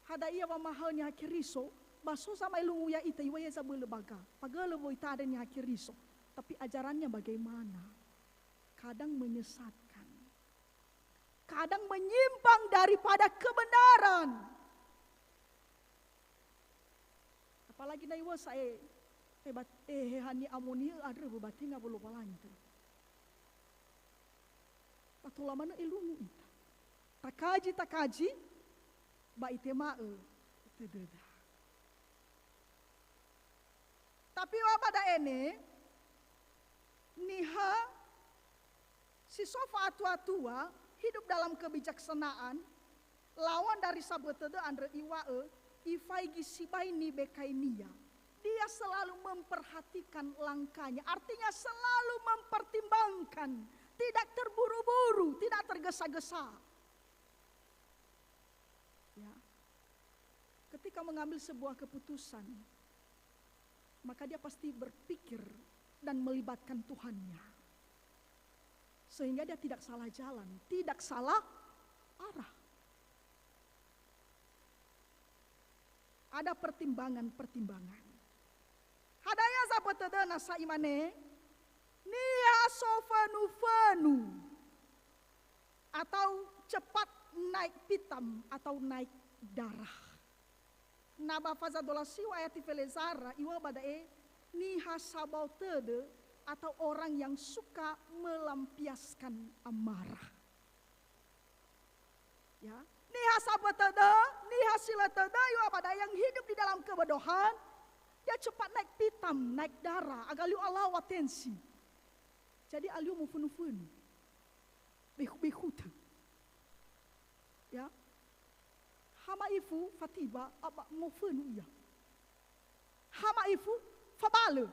hadia wamahaö Niha Keriso, ba so zama'elungu ya'ita, iŵa'ö zabölö baga. Fagölö wöi ita andre Niha Keriso. Tapi ajarannya bagaimana? Kadang menyesatkan. Kadang menyimpang daripada kebenaran. Apalagi na iŵa'ö sa'ae, eh, bat-, eh, heha ni'amoni'ö andrö, ba tenga wö Lowalangi tö. Ba tola manö elungu ita. Takaji, takaji, ba itema'ö tödöda. Tapi iŵa'ö ba da'e ne, niha si so fa'atua-tua, hidup dalam kebijaksanaan, lawan dari sabötödö andrö iŵa'ö, ifaigi sibai nibekainia. Dia selalu memperhatikan langkahnya, artinya selalu mempertimbangkan, tidak terburu-buru, tidak tergesa-gesa. Ya. Ketika mengambil sebuah keputusan, maka dia pasti berpikir dan melibatkan Tuhannya. Sehingga dia tidak salah jalan, tidak salah arah. Ada pertimbangan-pertimbangan. Hadia zabötödöna sa imane, niha sofönu-fönu atau cepat naik pitam atau naik darah. Na ba faza dola siwa ayat felezara, iŵa'ö ba da'e, niha sabao tödö atau orang yang suka melampiaskan amarah. Ya, niha sabötödö, niha si lö tödö, iŵa'ö ba da'e yang hidup di dalam kebodohan, dia cepat naik pitam, naik darah, agalio alawa tensi. Jadi alio mofönu-fönu. Bekhu-bekhu tö. Ya. Ha ma'ifu fatiba, aba mofönu ia. Ha ma'ifu fabalö.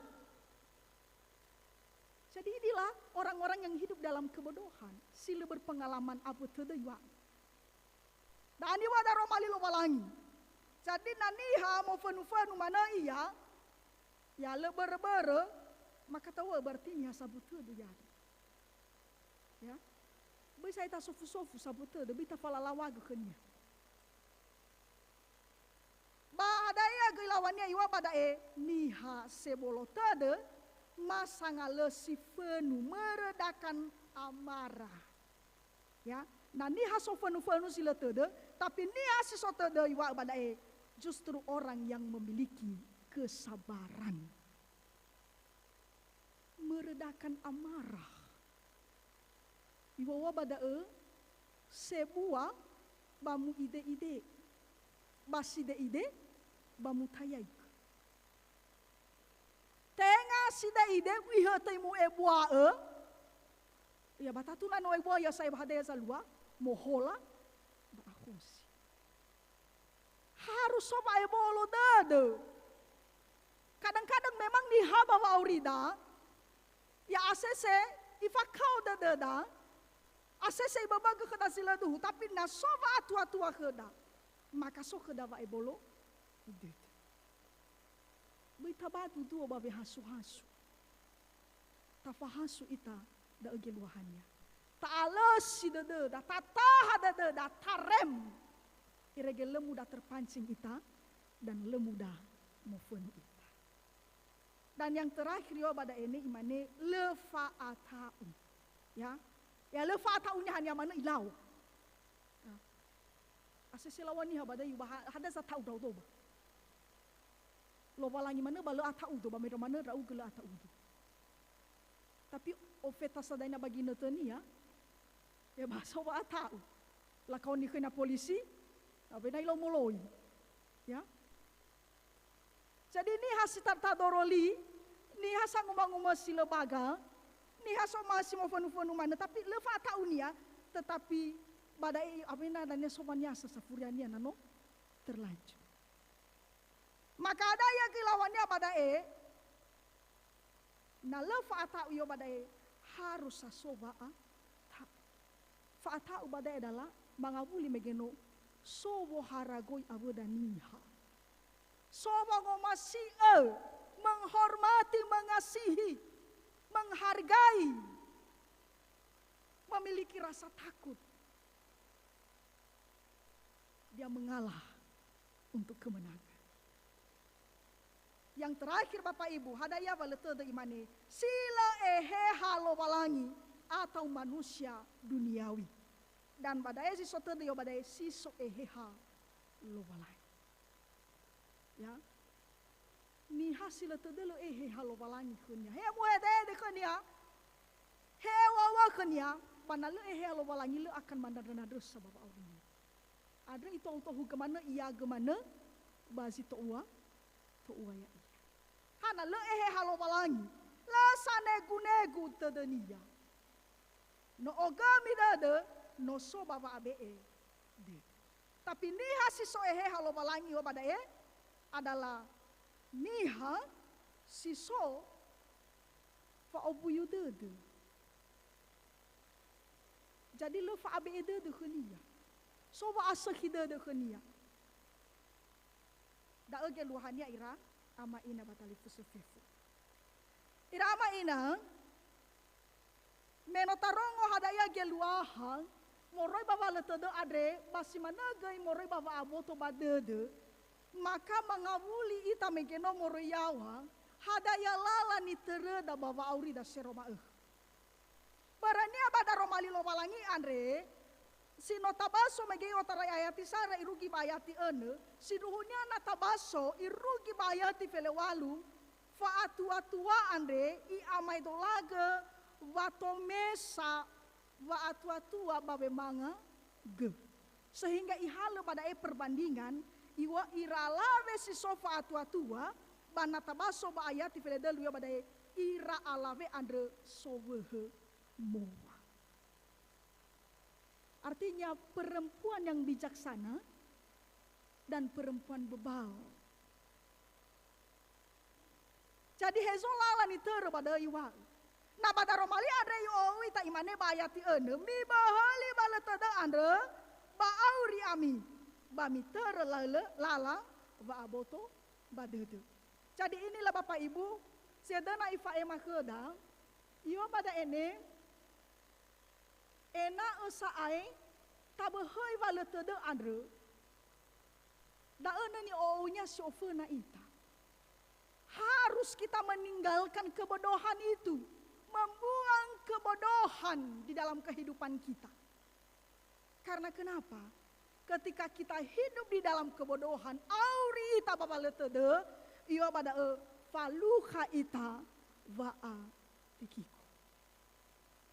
Jadi inilah orang-orang yang hidup dalam kebodohan, si lö berpengalaman abötödö iŵa'ö. Da'e niŵa'ö daroma li Lowalangi. Jadi na niha mofönu-fönu manö ia, ya lö börö-börö, maka ta'uŵa'ö berarti niha sabötödö ia. Ya. Böi sa'ae tasofu-sofu sabötödö, böi tafalawagö khönia. Ba hadia göi lawania iŵa'ö ba da'e, niha sebolo tödö, ma sangalösi fönu, meredakan amarah. Ya, na niha sofönu-fönu si lö tödö, tapi niha si so tödö iŵa'ö ba da'e, justru orang yang memiliki kesabaran. Meredakan amarah. Iŵa'ö ba da'ö, sebua ba mu'ide-ide, ba side'ide ba mutayaigö. Tenga side'ide ihötöi mu'ebua'ö, ya ba tatu na no ebua ia sa'ae ba hadia zalua, mohola ba akhosi. Harus so wa'ebolo dödö. Kadang-kadang memang niha ba wa'aurida, ya asese ifakao dödöda, asese iböbögö khöda zi lö duhu, tapi na so wa'atua-tua khöda, maka so khöda wa'ebolo dödö. Böi tabadu duo ba wehasu-hasu. Tafahasu ita da'ö geluahania. Ta'alösi dödöda, tataha dödöda, tarem. Irege lö mudah terpancing ita dan lö mudah mofönu ita. Dan yang terakhir iŵa'ö ba da'e ne imane lö fa'ata'u. Ya. Ya lö fa'ata'u niha niha manö ilau. Ya. Asese laŵa niha ba da'e ba ha-, hadia zata'u ndra'odo ba. Lowalangi manö ba lö ata'udo, ba me ndra'o manö ndra'ugö lö ata'udo. Tapi ofeta sa da'e na ba ginötönia, ya ba so wa'ata'u. Lakaoni khönia polisi, awena ilau moloi. Ya. Jadi niha si ta-, tadoroli, niha sanguma-ngumö si lö baga, niha somasi mofönu-fönu manö, tapi lö fa'ata'unia, tetapi ba da'e awena dania so waniasa safuriania na no terlanjur. Maka hadia göi laŵania ba da'e, Na lö fa'ata'u, ya'o ba da'e harus sa so wa'ata'u. Fa'ata'u ba da'e adalah mangawuli mege no so woharagoi awöda niha. So wangomasi'ö, menghormati, mengasihi, menghargai, memiliki rasa takut. Dia mengalah untuk kemenangan. Yang terakhir, Bapak Ibu, hadia wa lö tödö imane, si lö eheha Lowalangi atau manusia duniawi. Dan ba da'e si so tödö, ya'o ba da'e si so eheha Lowalangi. Ya. Niha si lö tödö lö eheha Lowalangi khönia. He muhedede khönia. He wawa khönia. Ba na lö eheha Lowalangi, lö akan mandrandra-ndrandrösa ba wa'aurinia. Andrö itohu-tohugö manö, iagö manö, ba zi to'ua, to'ua ya'ia. Hana lö eheha Lowalangi, lö sanegu-negu tödönia. No ogömi dödö, no so ba wa'abe'e dödö. Tapi niha si so eheha Lowalangi, ya'o ba da'e adalah niha si so fa'obuyu dödö. Jadi lö fa'abe'e dödö khönia. So wa'asökhi dödö khönia. Da'ö geluahania ira ama ina ba talifusö fefu. Ira ama ina, me no tarongo hadia geluaha moroi ba wa lö tödö andre, ba si manö göi moroi ba wa'aboto ba dödö, maka mangawuli ita mege no moroi yaŵa, hadia lala nitöröda ba wa'aurida sero ma'ökhö. Börönia ba daroma li Lowalangi andre, si no tabaso mege i'otarai ayati sara irugi ba ayati önö, sindruhunia na tabaso irugi ba ayati felew̃alu, fa'atua-tua andre i'amaedolagö watomesa wa'atua-tua ba wemanga gö. Sehingga ihalö ba da'e perbandingan, iŵa'ö ira alawe si so fa'atua-tua, ba na tabaso ba ayati feledölu ya'o ba da'e, ira alawe andrö sowöhö mowa. Artinya, perempuan yang bijaksana dan perempuan bebal. Jadi hezo lala nitörö ba da'ö iŵa'ö. Na ba daroma li andre i'o'ö ita imane ba ayati önö, miböhöli wa lö tödö andrö, ba auri ami, ba mitörö laölö lala wa'aboto ba dödö. Jadi inilah Bapak Ibu, sedöna ifa'ema khöda, ya'o ba da'e ne, ena'ö sa'ae taböhöi wa lö tödö andrö, da'ö nö ni'o'ounia si oföna ita. Harus kita meninggalkan kebodohan itu, membuang kebodohan di dalam kehidupan kita. Karena kenapa? Ketika kita hidup di dalam kebodohan, auri ita ba wa lö tödö, ya'o ba da'ö falukha ita wa'atekiko.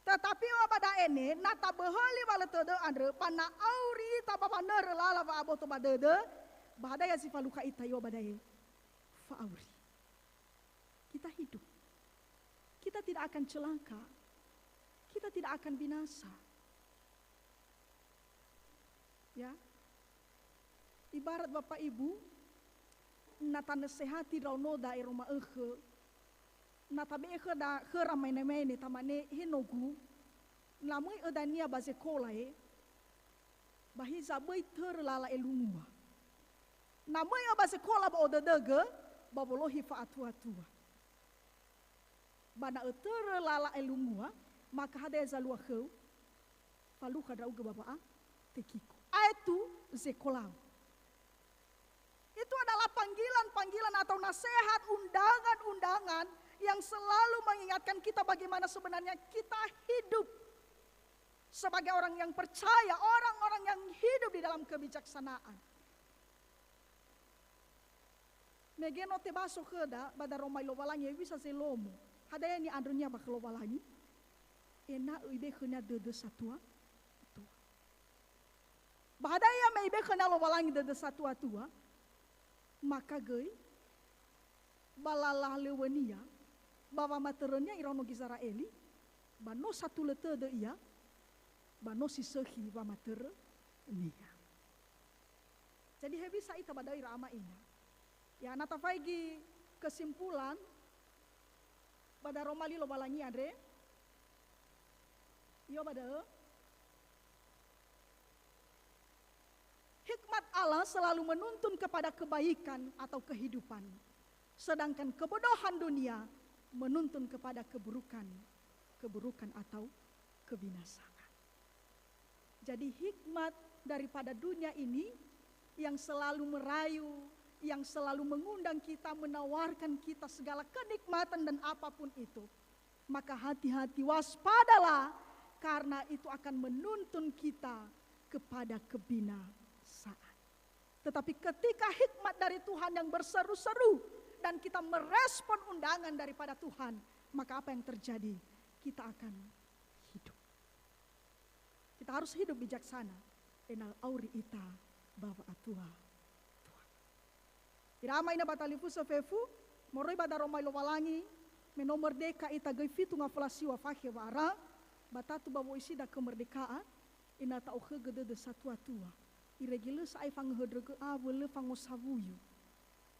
Tetapi ya'o ba da'e ne, na taböhöli wa lö tödö andrö, ba na auri ita ba wanörö lala wa'aboto ba dödö, ba hadia si falukha ita ya'o ba da'e? Fa'auri. Kita hidup. Kita tidak akan celaka. Kita tidak akan binasa. Ya. Ibarat Bapak Ibu, na tanasehati ndraonoda ero ma'ökhö, na tabe'e khöda, khöra maene-maene, tamane, "He nogu, na möi ödania ba zekola, e, ba hiza böi törö lala elungua. Na möi ö ba zekola ba odödögö, ba wolohi fa'atua-tua. Ba na ötörö lala elungua, maka hadia zalua khöu? Falukha ndra'ugö ba wa'atekiko. Aetu zekolau." Itu adalah panggilan-panggilan atau nasihat undangan-undangan yang selalu mengingatkan kita bagaimana sebenarnya kita hidup sebagai orang yang percaya, orang-orang yang hidup di dalam kebijaksanaan. Mege no tebaso khöda ba daroma li Lowalangi, hewisa zelomo. Hadia ni'andrönia ba khö Lowalangi? Ena'ö ibe'e khönia dödö satua-tua. Ba hadia me ibe'e khönia Lowalangi dödö satua-tua? Maka göi, ba lalalöŵönia, ba wamatörönia iraono Gizera'eli, ba no satulö tödö ia, ba no si sökhi wamatörönia. Jadi hewisa ita ba da'ö ira ama ina? Ya, na tafaigi kesimpulan, Ba daroma li Lowalangi andre? Iyo ba da'ö? Hikmat Allah selalu menuntun kepada kebaikan atau kehidupan. Sedangkan kebodohan dunia menuntun kepada keburukan, keburukan atau kebinasaan. Jadi hikmat daripada dunia ini yang selalu merayu, yang selalu mengundang kita, menawarkan kita segala kenikmatan dan apapun itu, maka hati-hati, waspadalah, karena itu akan menuntun kita kepada kebinasaan. Tetapi ketika hikmat dari Tuhan yang berseru-seru dan kita merespon undangan daripada Tuhan, maka apa yang terjadi? Kita akan hidup. Kita harus hidup bijaksana, ena'ö auri ita ba wa'atua-tua. Ira ama ina ba talifusö fefu, moroi ba daroma li Lowalangi, me no merdeka ita göi fitu ngaföla siwa fakhe wa'ara, ba tatu ba wo'isida kemerdekaan, ena'ö ta'okhögö dödö satua-tua. Irege lö sa'ae fangöhöndrögö awö, lö fangosawuyu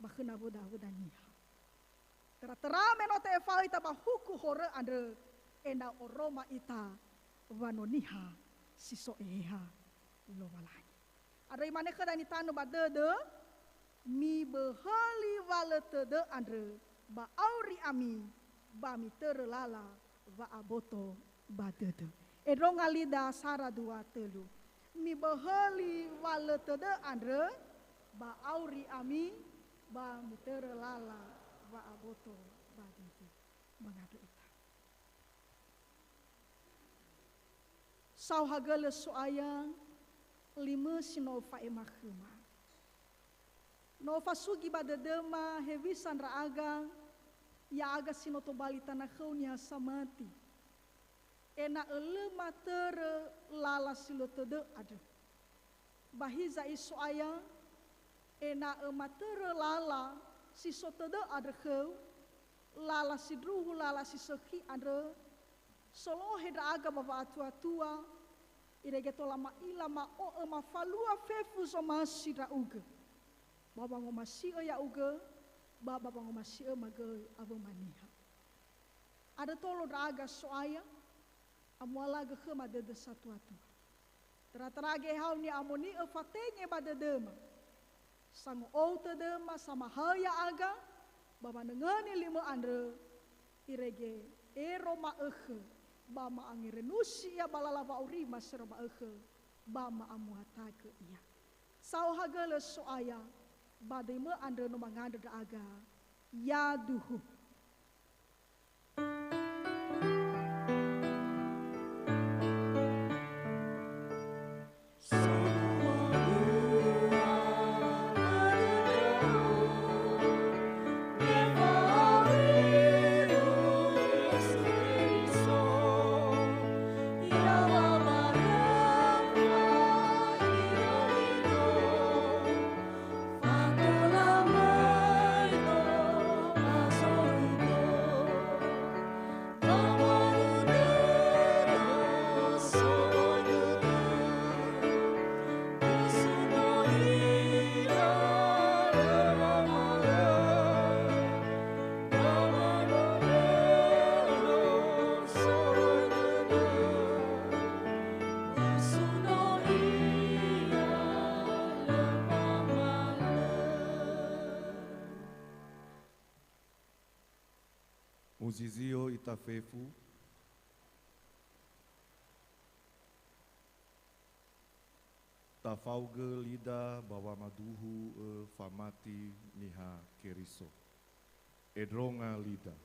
ba khö nawöda awöda niha. Töra-töra me no te'efa'ö ita ba huku horö andrö, ena'ö oroma ita wa no niha si so Eheha Lowalangi. Andrö imane khöda nitanö ba dödö, "Miböhöli wa lö tödö andrö ba auri ami, ba mitörö lala wa'aboto ba dödö." Endronga lida sara dua tölu. "Miböhöli wa lö tödö andrö ba auri ami, ba mitörö lala wa'aboto ba dödö." Mangandrö ita. Saohagölö So'aya, limö si no fa'ema khöma. No fasugi ba dödöma hewisa ndra'aga, ya'aga si no tobali tana khöu niha samati, ena'ö lö matörö lala si lö tödö andrö. Ba hiza'i So'aya, ena'ö matörö lala si so tödö andrö khöu, lala sindruhu, lala si sökhi andrö, solohe ndra'aga ba wa'atua-tua, irege tola ma'ila ma'o'ö mafalua fefu zomasi ndra'ugö, ba wangomasi'ö ya'ugö, ba ba wangomasi'öma göi awöma niha. Andrö tolo ndra'aga So'aya, amualagö khöma dödö satua-tua. Töra-töra geheha ni'amoni'ö fatenge ba dödöma. Sango'ou tödöma, samahaö ya'aga, ba wanöngöni limö andrö, irege ero ma'ökhö, ba ma'angerenusi ia ba lala wa'aurima si ero ma'ökhö, ba ma'amuatagö ia. Saohagölö So'aya, ba döimö andrö no mangandrö ndra'aga, yaduhu. Muzizio ita fefu, tafaugö lida ba wamaduhu'ö famati niha Keriso. Endronga lida.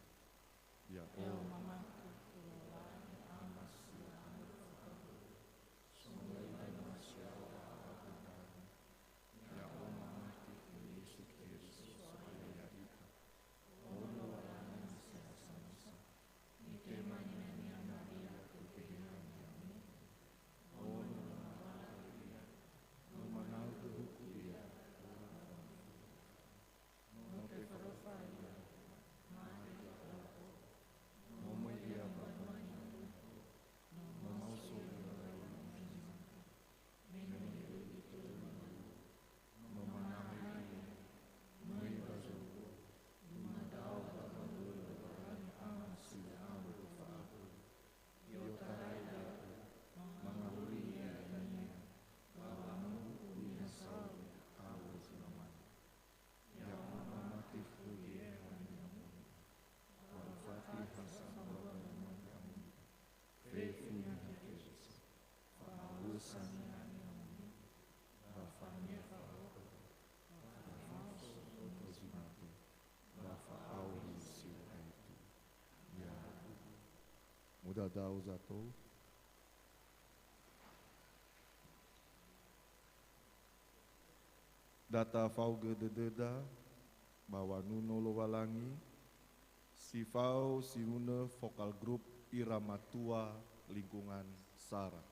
Ya'o mamati Lowalangi Ama si Fa'auri, somoi ba zi no siao'ö ba dundrani. Ya'o mamati khö Yesu Keriso So'aya ya'ita. O Lowalangi si ha samösa, mitema niha-Nia Maria khö Geheha niha-Nia. O Nono Lowalangi Ia, no manaugö huku Ia, no tefaröfa Ia, mate ba oto. No möi Ia Dadao zato. Da tafaogö dödöda ba wanuno Lowalangi, si fao sinunö Focal Group Ira Matua Lingkungan Sara.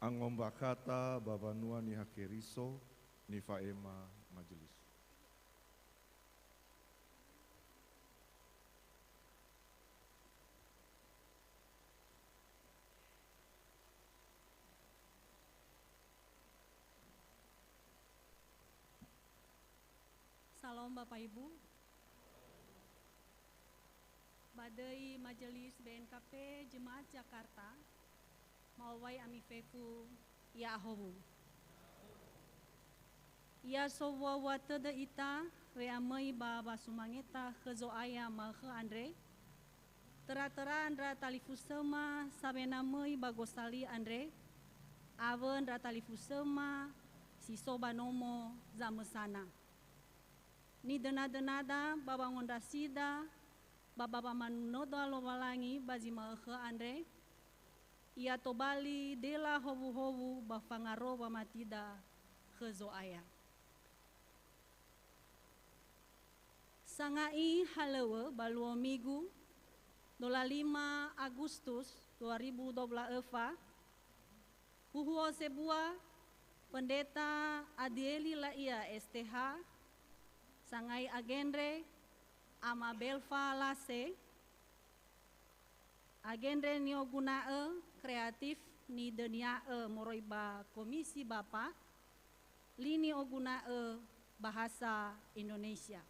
Angombakhata ba Banua Niha Keriso nifa'ema majelis. Salom Bapak Ibu. Ba döi Majelis B N K P Jemaat Jakarta, ma'owai ami fefu ya'ahowu. Ya sowua-wua tödö ita, we'amöi ba wasumangeta khö Zo'aya ma'ökhö andre, töra-töra ndra talifusöma sawena möi ba gosali andre, awö ndra talifusöma si so ba nomo zamösana. Nidöna-dönada ba wangondrasida ba, ba wamanöda Lowalangi ba zi ma'ökhö andre, ya tobali dela howuhowu ba fangaro wamatida khö Zo'aya. Sanga'i halöŵö ba luo Migu, dola lima Agustus dua ribu dua belas öfa, huhuo sebua Pendeta Adieli Laia S T H, sanga'i agendre Ama Belfa Lase, agendre nioguna'ö kreatif nidönia'ö moroi ba Komisi Bapa, li nioguna'ö bahasa Indonesia.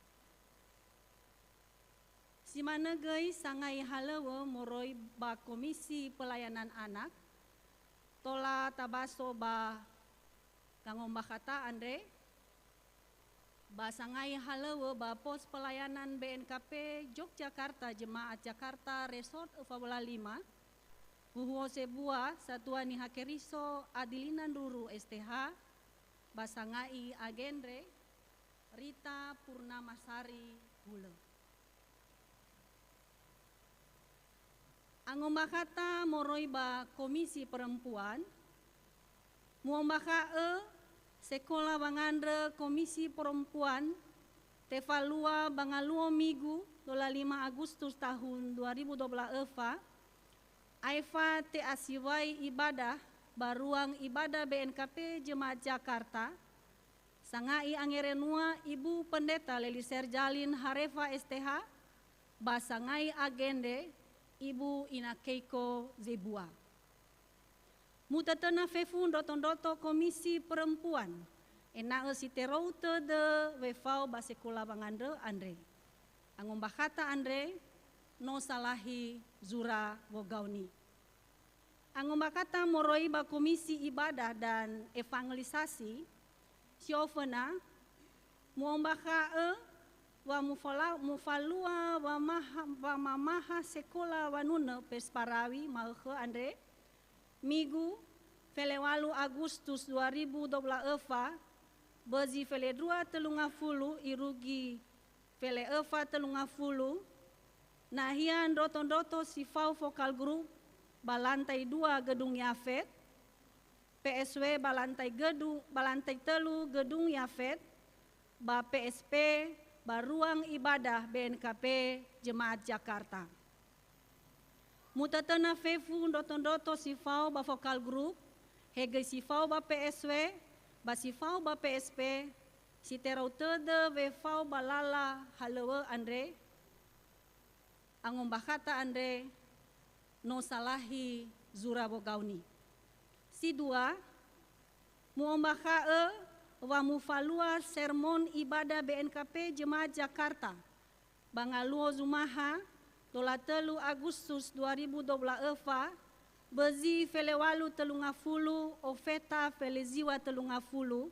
Si manö göi sanga'i halöŵö moroi ba Komisi Pelayanan Anak, tola tabaso ba gangombakhata andre, ba sanga'i halöŵö ba Pos Pelayanan B N K P Yogyakarta Jemaat Jakarta Resort öfa wöla lima, huhuo sebua Satua Niha Keriso Adilina Ndruru S T H, ba sanga'i agendre Rita Purnamasari hulö. Angombakhata moroi ba Komisi Perempuan, mu'ombakha'ö Sekola Wangandrö Komisi Perempuan tefalua ba ngaluo Migu, dola lima Agustus tahun dua ribu dua belas öfa, aefa te'asiwai ibadah ba ruang ibadah B N K P Jemaat Jakarta, sanga'i angerenua Ibu Pendeta Leliser Jalin Harefa S T H, ba sanga'i agendre Ibu Ina Keiko Zebua. Mutötöna fefu ndroto-ndroto Komisi Perempuan, ena'ö si terou tödö wefao ba sekola wangandrö andre. Angombakhata andre no salahi zura wogaoni. Angombakhata moroi ba Komisi Ibadah dan Evangelisasi, si oföna, mu'ombakha'ö wa mufala-, mufalua wamaha-, wamamaha sekola wanunö Pesparawi ma'ökhö andre, Migu, felewalu Agustus dua ribu dua belas öfa, bözi felendrua tölu ngafulu irugi feleöfa tölu ngafulu, nahia ndroto-ndroto si fao fokal grup ba lantai dua Gedung Yafet, P S W ba lantai gedu-, ba lantai tölu Gedung Yafet, ba P S P ba ruang ibadah B N K P Jemaat Jakarta. Mutötöna fefu ndroto-ndroto si fao ba fokal grup, he göi si fao ba P S W, ba si fao ba P S P, si terou tödö wefao ba lala halöŵö andre, angombakhata andre no salahi zura wogaoni. Si dua, mu'ombakha'ö wa mufalua sermon ibadah B N K P Jemaat Jakarta, ba ngaluo Zumaha, dola tölu Agustus dua ribu dua belas öfa, bözi felewalu tölu ngafulu ofeta feleziwa tölu ngafulu,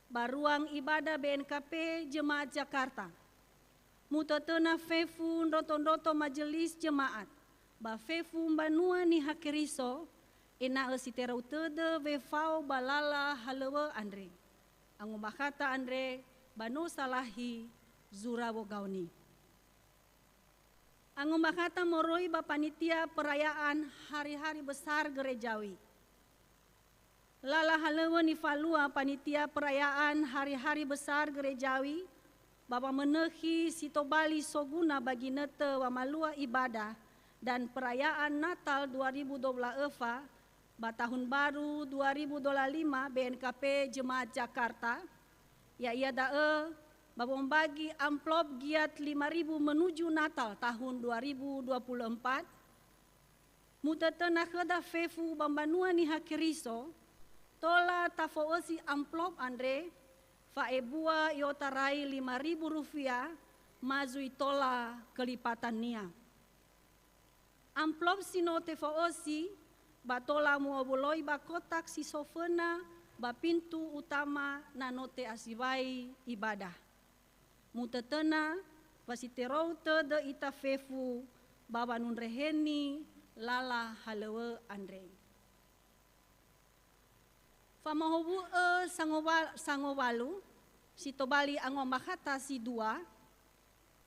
ba ruang ibadah B N K P Jemaat Jakarta. Mutötöna fefu ndroto-ndroto majelis jemaat, ba fefu mbanua Niha Keriso, ena'ö si terou tödö wefao ba lala halöŵö andre. Angombakhata andre ba no salahi zura wogaoni. Angombakhata moroi ba panitia perayaan hari-hari besar gerejawi. Lala halöŵö nifalua panitia perayaan hari-hari besar gerejawi ba wamönökhi si tobali soguna ba ginötö wamalua ibadah dan perayaan Natal dua ribu dua belas öfa, Ba tahun baru dua ribu dua puluh lima B N K P Jemaat Jakarta, ya'ia da'ö ba wombagi amplop giat lima ribu menuju Natal tahun dua ribu dua puluh empat, mutötöna khöda fefu ba mbanua Niha Keriso, tola tafo'ösi amplop andre, fa'ebua i'otarai lima ribu rufiah, ma zui tola kelipatannia. Amplop si no tefo'ösi, ba tola mu'owuloi ba kotak si so föna ba pintu utama na no te'asiwai ibadah. Mutötöna wa si terou tödö ita fefu ba wanundreheni lala halöŵö andre. Famahowu'ö sangowa-, sangowalu, si tobali angombakata si dua,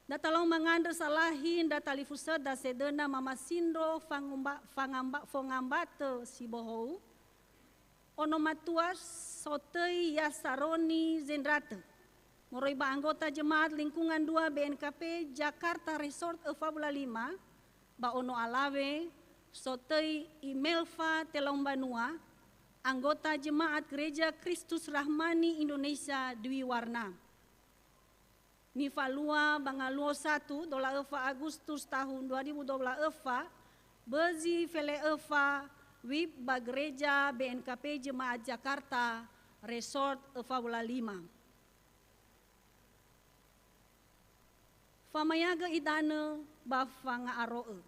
ndra talau mangandrö salahi ndra talifusöda sedöna mamasindro fangomba-, fangamba-, fongambatö si bohou, ono matua sotöi Yasaroni Zendratö, moroi ba anggota jemaat lingkungan dua B N K P Jakarta Resort öfa wulu a lima, ba ono alawe, sotöi Imelfa Telau Mbanua, anggota jemaat Gereja Kristus Rahmani Indonesia Dwi Warna. Nifalua ba ngaluo satu, dola öfa Agustus tahun dua ribu dua puluh öfa, bözi fele'öfa wib ba Gereja B N K P Jemaat Jakarta Resort öfa wulu a lima. Famayagö idanö ba fanga'aro'ö.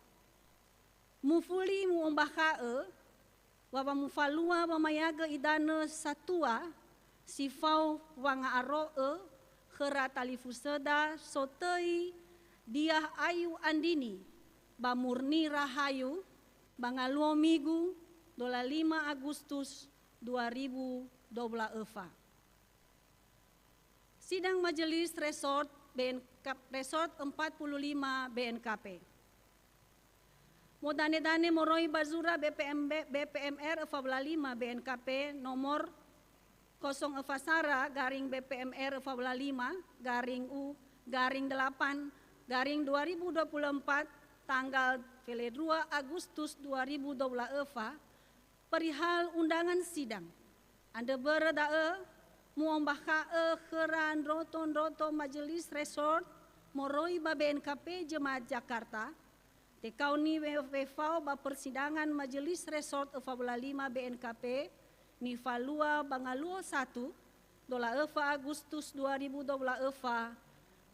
Mufuli mu'ombakha'ö, wa wamufalua wamayagö idanö satua si fao wanga'aro'ö khöra talifusöda sotöi Diah Ayu Andini ba Murni Rahayu ba ngaluo Migu, dola lima Agustus dua ribu dua puluh öfa. Sidang Majelis Resort B N K, Resort empat puluh lima B N K P. Modane-dane moroi ba zura B P M B, B P M R öfa wulu a lima B N K P nomor kosong öfa sara garing B P M R öfa wulu a lima garing U garing delapan garing dua ribu dua puluh empat, tanggal fele dua Agustus dua ribu dua puluh öfa, perihal undangan sidang. Andrö börö da'ö, mu'ombakha'ö khöra ndroto-ndroto Majelis Resort moroi ba B N K P Jemaat Jakarta, tekaoni we-, wefao ba persidangan Majelis Resort öfa wulu a lima B N K P, nifalua ba ngaluo satu, dola öfa Agustus dua ribu dua puluh öfa,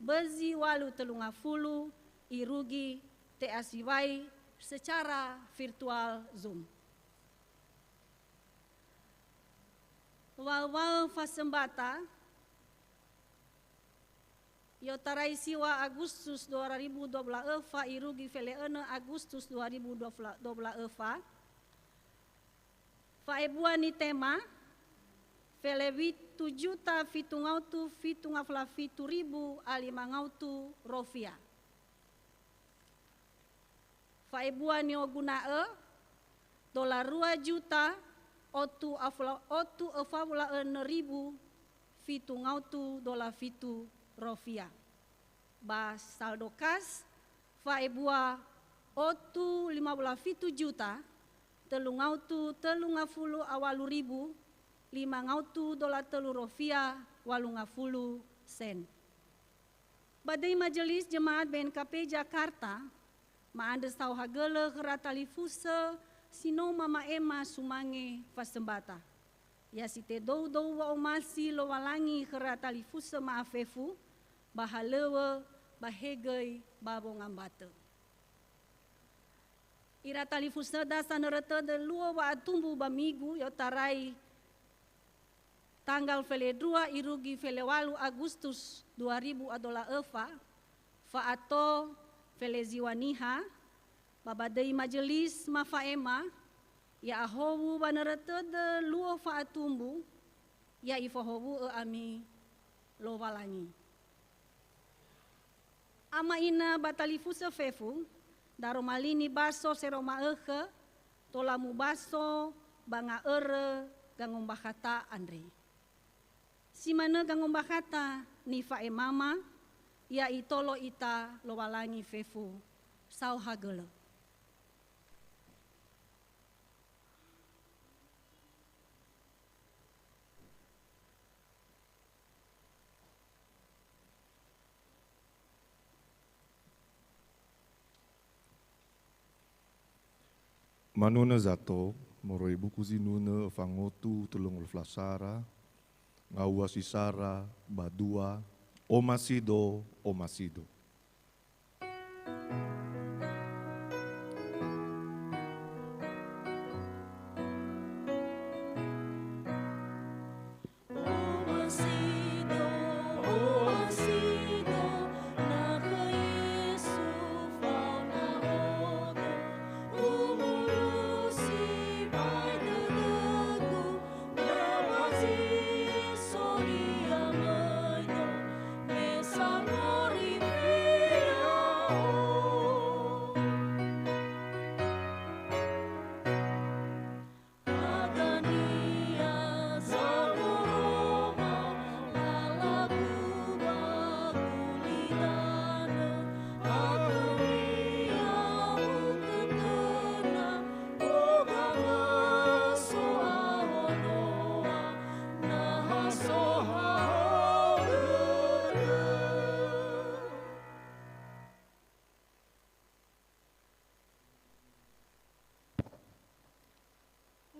bözi walu tölu ngafulu, irugi te'asiwai secara virtual Zoom. Waö-waö fasömbata, i'otarai siŵa Agustus dua ribu dua puluh öfa irugi fele'önö Agustus dua ribu dua puluh öfa, fa'ebua nitema, fele witu juta fitu ngautu fitu ngafulu a fitu ribu a lima ngautu rofia. Fa'ebua ni'oguna'ö, dola rua juta, otu afula-, otu öfa wulu a önö ribu, fitu ngautu dola fitu rofia. Ba saldo kas, fa'ebua otu lima wulu a fitu juta, tölu ngautu tölu ngafulu a walu ribu, lima ngautu dola tölu rofia, walu ngafulu sen. Ba döi Majelis Jemaat B N K P Jakarta, ma'andrö saohagölö khöra talifusö si no mama'ema sumange fasömbata. Ya si tedou-dou wa'omasi Lowalangi khöra talifusö ma'afefu, ba halöŵö, ba hegöi, ba wongambatö. Ira talifusöda sanörö tödö luo wa'atumbu ba Migu i'otarai tanggal fele dua irugi fele walu Agustus dua ribu a dola öfa, fa'ato fele ziŵa niha, ba ba döi majelis mafa'ema, ya'ahowu wanörö tödö luo fa'atumbu, ya ifahowu'ö ami Lowalangi. Ama ina ba talifusö fefu, daroma li nibaso sero ma'ökhö, tola mubaso ba nga'örö gangombakhata andre. Si manö gangombakhata nifa'emama, ya itolo ita Lowalangi fefu saohagölö. Manunö zato, moroi buku zinunö öfa ngotu tölu ngulu flasara, ngaŵa si sara ba dua, omasido, omasido.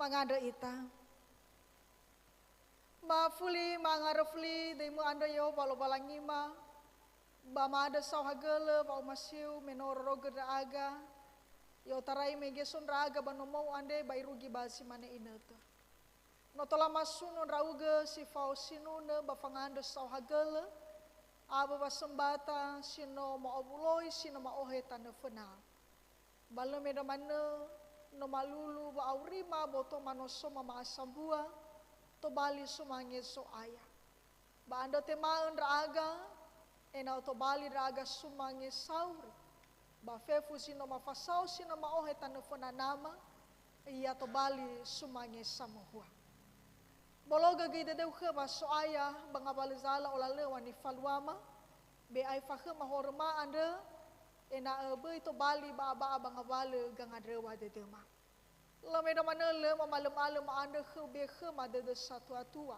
Mangandrö ita. Mafuli, mangandrö fuli döimö andrö Yehowa Lowalangima, ba ma'andrö saohagölö wa'omasiu me no ororogö ndra'aga, i'otarai megeso ndra'aga ba nomou andre ba irugi ba zi mane inötö. No tola masuno ndra'ugö si fao sinunö ba fangandrö saohagölö, awö wasömbata si no ma'owuloi si no ma'ohe tanö föna. Ba lö me ndra manö no malulu wa'aurima boto manosoma ma'asambua, tobali sumange So'aya. Ba andrö tema'ö ndra'aga, ena'ö tobali ndra'aga sumange sauri, ba fefu si no mafasao si no ma'ohe tanö föna Nama, ia tobali sumange samohua. Bologö göi dödöu khöma So'aya ba ngawalö zala olalöŵa nifaluama, be aefa khöma horöma andrö, ena'ö böi tobali ba'aba'a ba ngawalö gangandröŵa dödöma. Lö me ndra manö lö mamalömalö ma'andrö khöu be khöma dödö satuatua.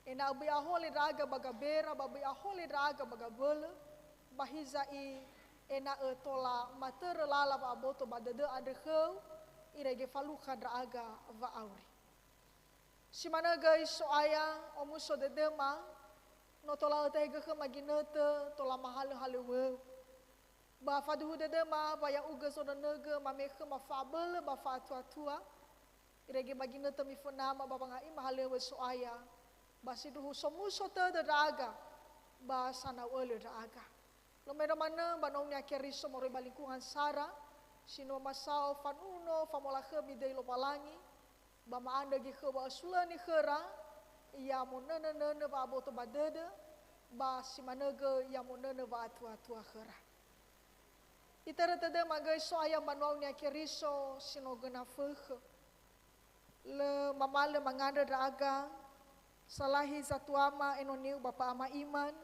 Ena'ö böi ahole ndra'aga ba gabera, ba böi ahole ndra'aga ba gabölö, ba hiza'i ena'ö tola matörö lala wa'aboto ba dödö andrö khöu, irege falukha ndra'aga wa'auri. Si manö göi So'aya, omuso dödöma, no tola ötehegö khöma ginötö, tola mahalöhalöŵöu. Ba faduhu dödöma wa ya'ugö zonönögö mame khöma fa'abölö ba fa'atuatua, irege ba ginötö mifönama ba wanga'ima halöŵö So'aya, ba sindruhu somuso tödö ndra'aga, ba sanau ölö ndra'aga. Lö me ndra manö ba no-Nia Keriso moroi ba lingkungan sara, si no masao fanuno famolakhömi döi Lowalangi, ba ma'andrö göi khöu wa'ösulöni khöra, ya monönönönö wa'aboto ba dödö, ba si manö göi ya monönö wa'atuatua khöra. Itörö tödöma göi So'aya mbanua-U-Nia Keriso si no göna fökhö. Lö mamalö mangandrö ndra'aga, salahi zatuama enoniu Bapa Ama Iman,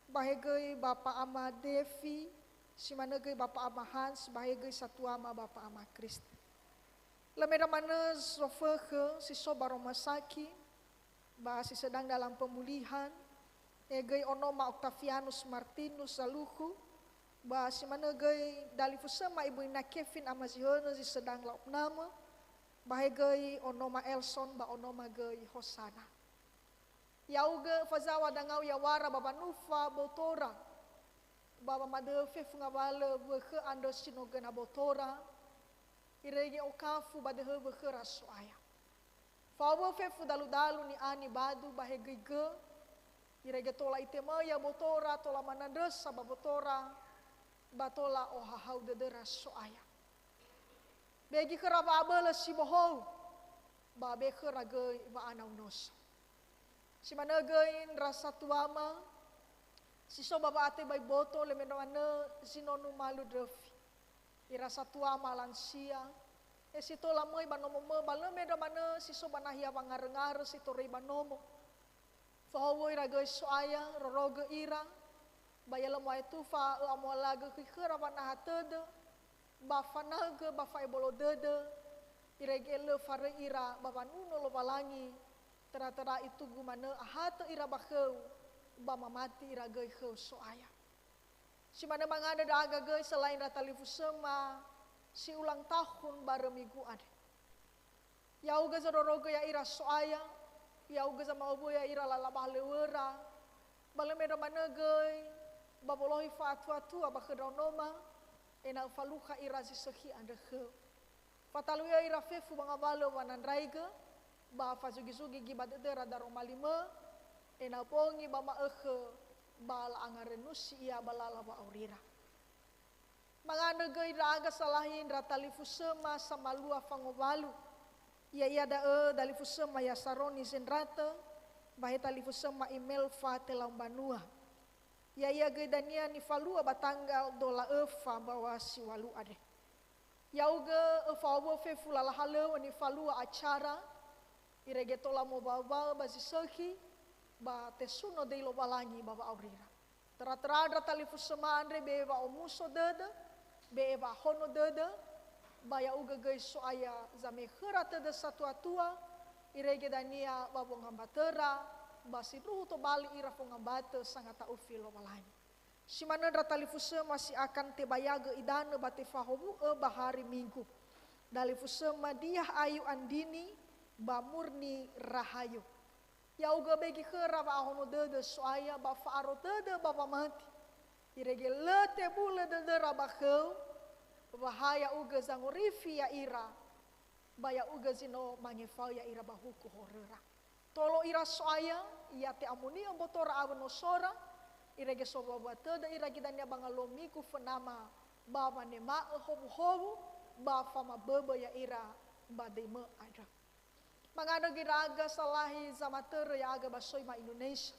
ba he göi Bapa Ama Devi, si manö göi Bapa Ama Hans, ba he göi satuama Bapa Ama Kristen. Lö me ndra manö zofökhö si so ba rumah sakit, ba si sedang dalam pemulihan, he göi onoma Octavianus Martinus Zalukhu, ba si manö göi dalifusöma ibu-Nia Kevin ama zi hönö zi sedang laopnamö, ba he göi onoma Elson ba onoma göi Hosana. Ya'ugö fazaŵa dangau yawara ba wanufa botora, ba wamadöhö fefu ngawalö wökhö andrö si no göna botora, irege okafu ba döhö wökhöra So'aya. Fao wö fefu daludalu ni'a nibadu ba he göi gö, irege tola itemöi ya botora, tola manandrösa ba botora, ba tola ohahau dödöra So'aya. Begi khöra wa'abölö si bohou, ba be khöra göi wa'anaunoso. Si manö göi ndra satuama, si so ba wa'ateba iboto, lö me ndra manö zi no numalö ndröfi. Ira satuama lansia, he si tola möi ba nomomö, ba lö me ndra manö si so ba nahia wangaröngarö si toröi ba nomo. Fahaŵö ira göi So'aya, rorogö ira, ba ya lö mo'aetufa ö'amoalagö khöi khöra wanaha tödö, ba fanaögö ba fa'ebolo dödö, irege lö faröi ira ba wanuno Lowalangi, töra-töra itugu manö ahatö ira ba khöu, ba mamati ira göi khöu So'aya. Si manö mangandrö ndra'aga göi selain ndra talifusöma, si ulang tahun barö minggu andre. Ya'ugö zondrorogö ya'ira So'aya, ya'ugö zama'owuya ira lala ba halöŵöra, ba lö mendra manö göi ba wolohi fa'atuatua ba khö ndraonoma, ena'ö falukha ira zi sökhi andrö khöu. Fatalui'ö ira fefu ba ngawalö wanandraigö, ba fazugizugi gi ba dödöra daroma limö, ena'ö bongi ba ma'ökhö ba la'angarenusi ia ba lala wa'aurira. Mangandrö göi ndra'aga salahi ndra talifusöma samalua fangowalu. Ya'ia da'ö dalifusöma Yasaroni Zendratö, ba he talifusöma Imelfa Telau Mbanua. Ya'ia göi dania nifalua ba tanggal dua la öfa mbaŵa si ŵalu andre. Ya'ugö öfa owuö fefu lala halöŵö nifalua acara, irege tola mowaöwaö ba zi sökhi, ba tesuno döi Lowalangi ba wa'aurira. Töra-töra ndra talifusöma andre be'e wa'omuso dödö, be'e wa'ahono dödö, ba ya'ugö göi So'aya zame'e khöra tödö satuatua, irege dania ba wongambatöra, ba sindruhu tobali ira fongambatö sangata'ufi Lowalangi. Si manö ndra talifusöma si akan tebayagö idanö ba tefahowu'ö ba hari Minggu. Dalifusöma Diah Ayu Andini ba Murni Rahayu. Ya'ugö begi khöra wa'ahono dödö So'aya ba fa'aro dödö ba wamati. Irege lö tebulö dödöra ba khöu, wa ha ya'ugö zangorifi ya'ira, ba ya'ugö zi no mangefaö ya'ira ba huku horöra. Tolo ira So'aya, ya te'amoni'ö mbotora awö nosora, irege sowua-wua tödö ira göi dania ba ngalomigu fönama, ba wanema'ö howuhowu, ba famaböbö ya'ira ba döimö andrö. Mangandrö göi ndra'aga salahi zamatörö ya'aga ba Soima Indonesia.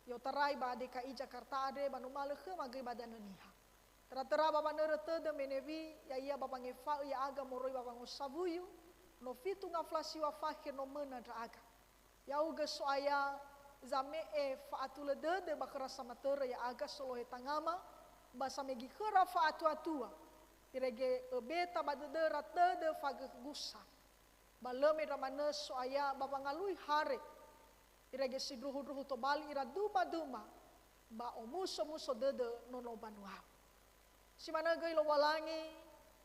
I'otarai ba D K I Jakarta andre ba numalö khöma göi ba Danö Niha. Töra-töra ba wanörö tödö Menewi, ya'ia ba wangefa'ö ya'aga moroi ba wangosawuyu, no fitu ngafla siŵa fakhe no möna ndra'aga. Ya'ugö So'aya zame'e fa'atulö dödö ba khöra samatörö ya'aga solohe tangama, ba samegi khöra fa'atuatua, irege öbeta ba dödöra tödö fagögusa. Ba lö mendra manö So'aya ba wangalui hare, irege sindruhu-ndruhu tobali ira duma-duma, ba omuso-muso dödö nono mbanua. Si manö göi Lowalangi,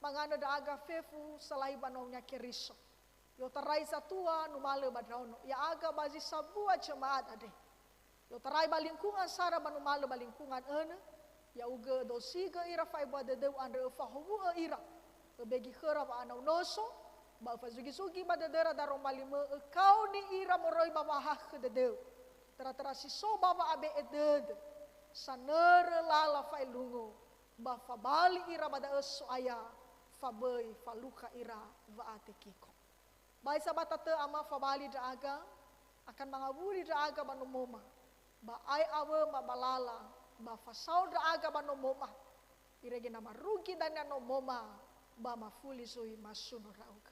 mangandrö ndra'aga fefu salahi ba nawunia Keriso. I'otarai zatua numalö ba ndraono, ya'aga ba zi sambua jemaat andre. I'otarai ba lingkungan sara ba numalö ba lingkungan önö, ya'ugö ödozigö ira fa'ebua dödöu andrö, öfahowu'ö ira, öbegi khöra wa'anau noso, ba öfazugi-zugi ba dödöra daroma limö, ökaoni ira moroi ba wa'ahakhö dödöu. Töra-töra si so ba wa'abe'e dödö, sanörö lala fa'elungu, ba fabali ira ba da'ö So'aya, faböi falukha ira wa'atekiko. Ba heza ba tatö Ama fabali ndra'aga, akan mangawuli ndra'aga ba nomoma, ba ae awöma ba lala, ba fasao ndra'aga ba nomoma, irege na marugi dania nomoma, ba mafuli zui masuno ndra'ugö.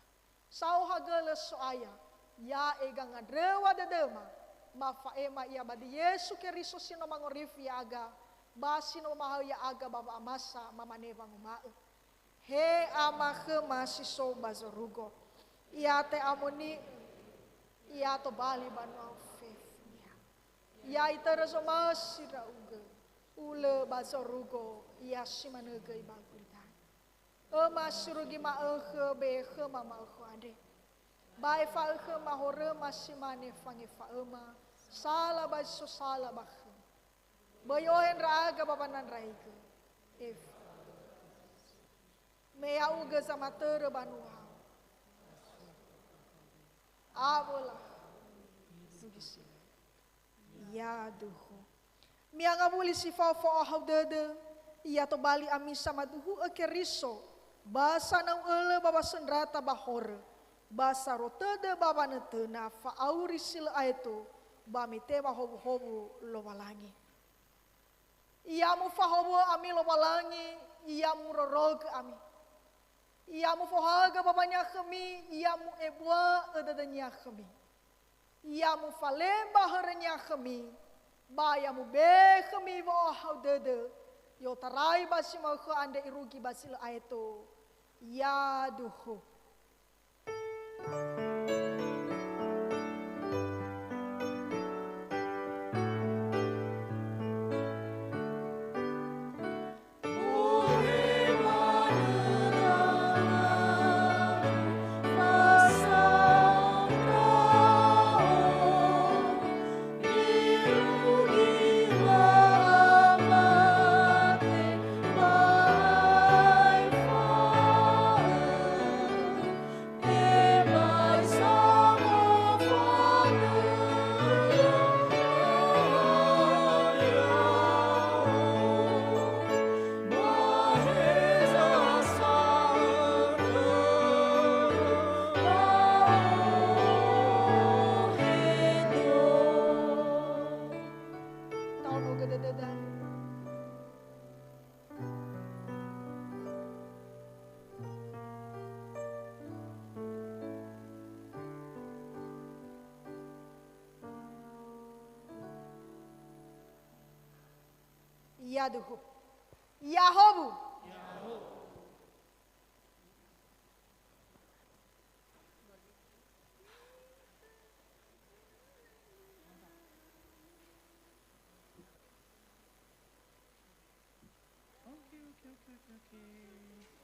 Saohagölö So'aya, ya'e gangandröŵa dödöma, mafa'ema ia ba di Yesu Keriso si no mangorifi ya'aga, ba si no mahaö ya'aga ba wa'amasa mamane wanguma'ö, He Ama khöma si so ba zorugo, ya te'amoni'ö, ya tobali banua fefu-Nia. Ya itörö zomasi ndra'ugö, ulö ba zorugo, ya si manö göi ba gulidanö. Öma sirugi ma'ökhö be'e khöma ma'ökhö andre. Ba efa'ö khöma horöma si mane fangefa'öma, sala ba zi so sala ba khöma. Böi ohe ndra'aga ba wanandraigö. Efa. Me ya'ugö zamatörö banua. Awö la. Ya duhu. Mi'angawuli si fao fa'ohahau dödö, ya tobali ami samaduhu'ö Keriso, ba sanau ölö ba wasöndrata ba horö, ba saro tödö ba wanötöna fa'auri si lö aetu, ba mitewa howuhowu Lowalangi. Ya mufahowu'ö ami Lowalangi, ya murorogö ami. Ya mufohaogö bawa-Nia khömi, ya mu'ebua'ö dödö-Nia khömi. Ya mufalemba hörö-Nia khömi, ba ya mube'e khömi wo'ohahau dödö, i'otarai ba si ma'ökhö andre irugi ba si lö aetu. Ya duhu. Yaduhu. Yahowu. Oke, oke, oke, oke, oke.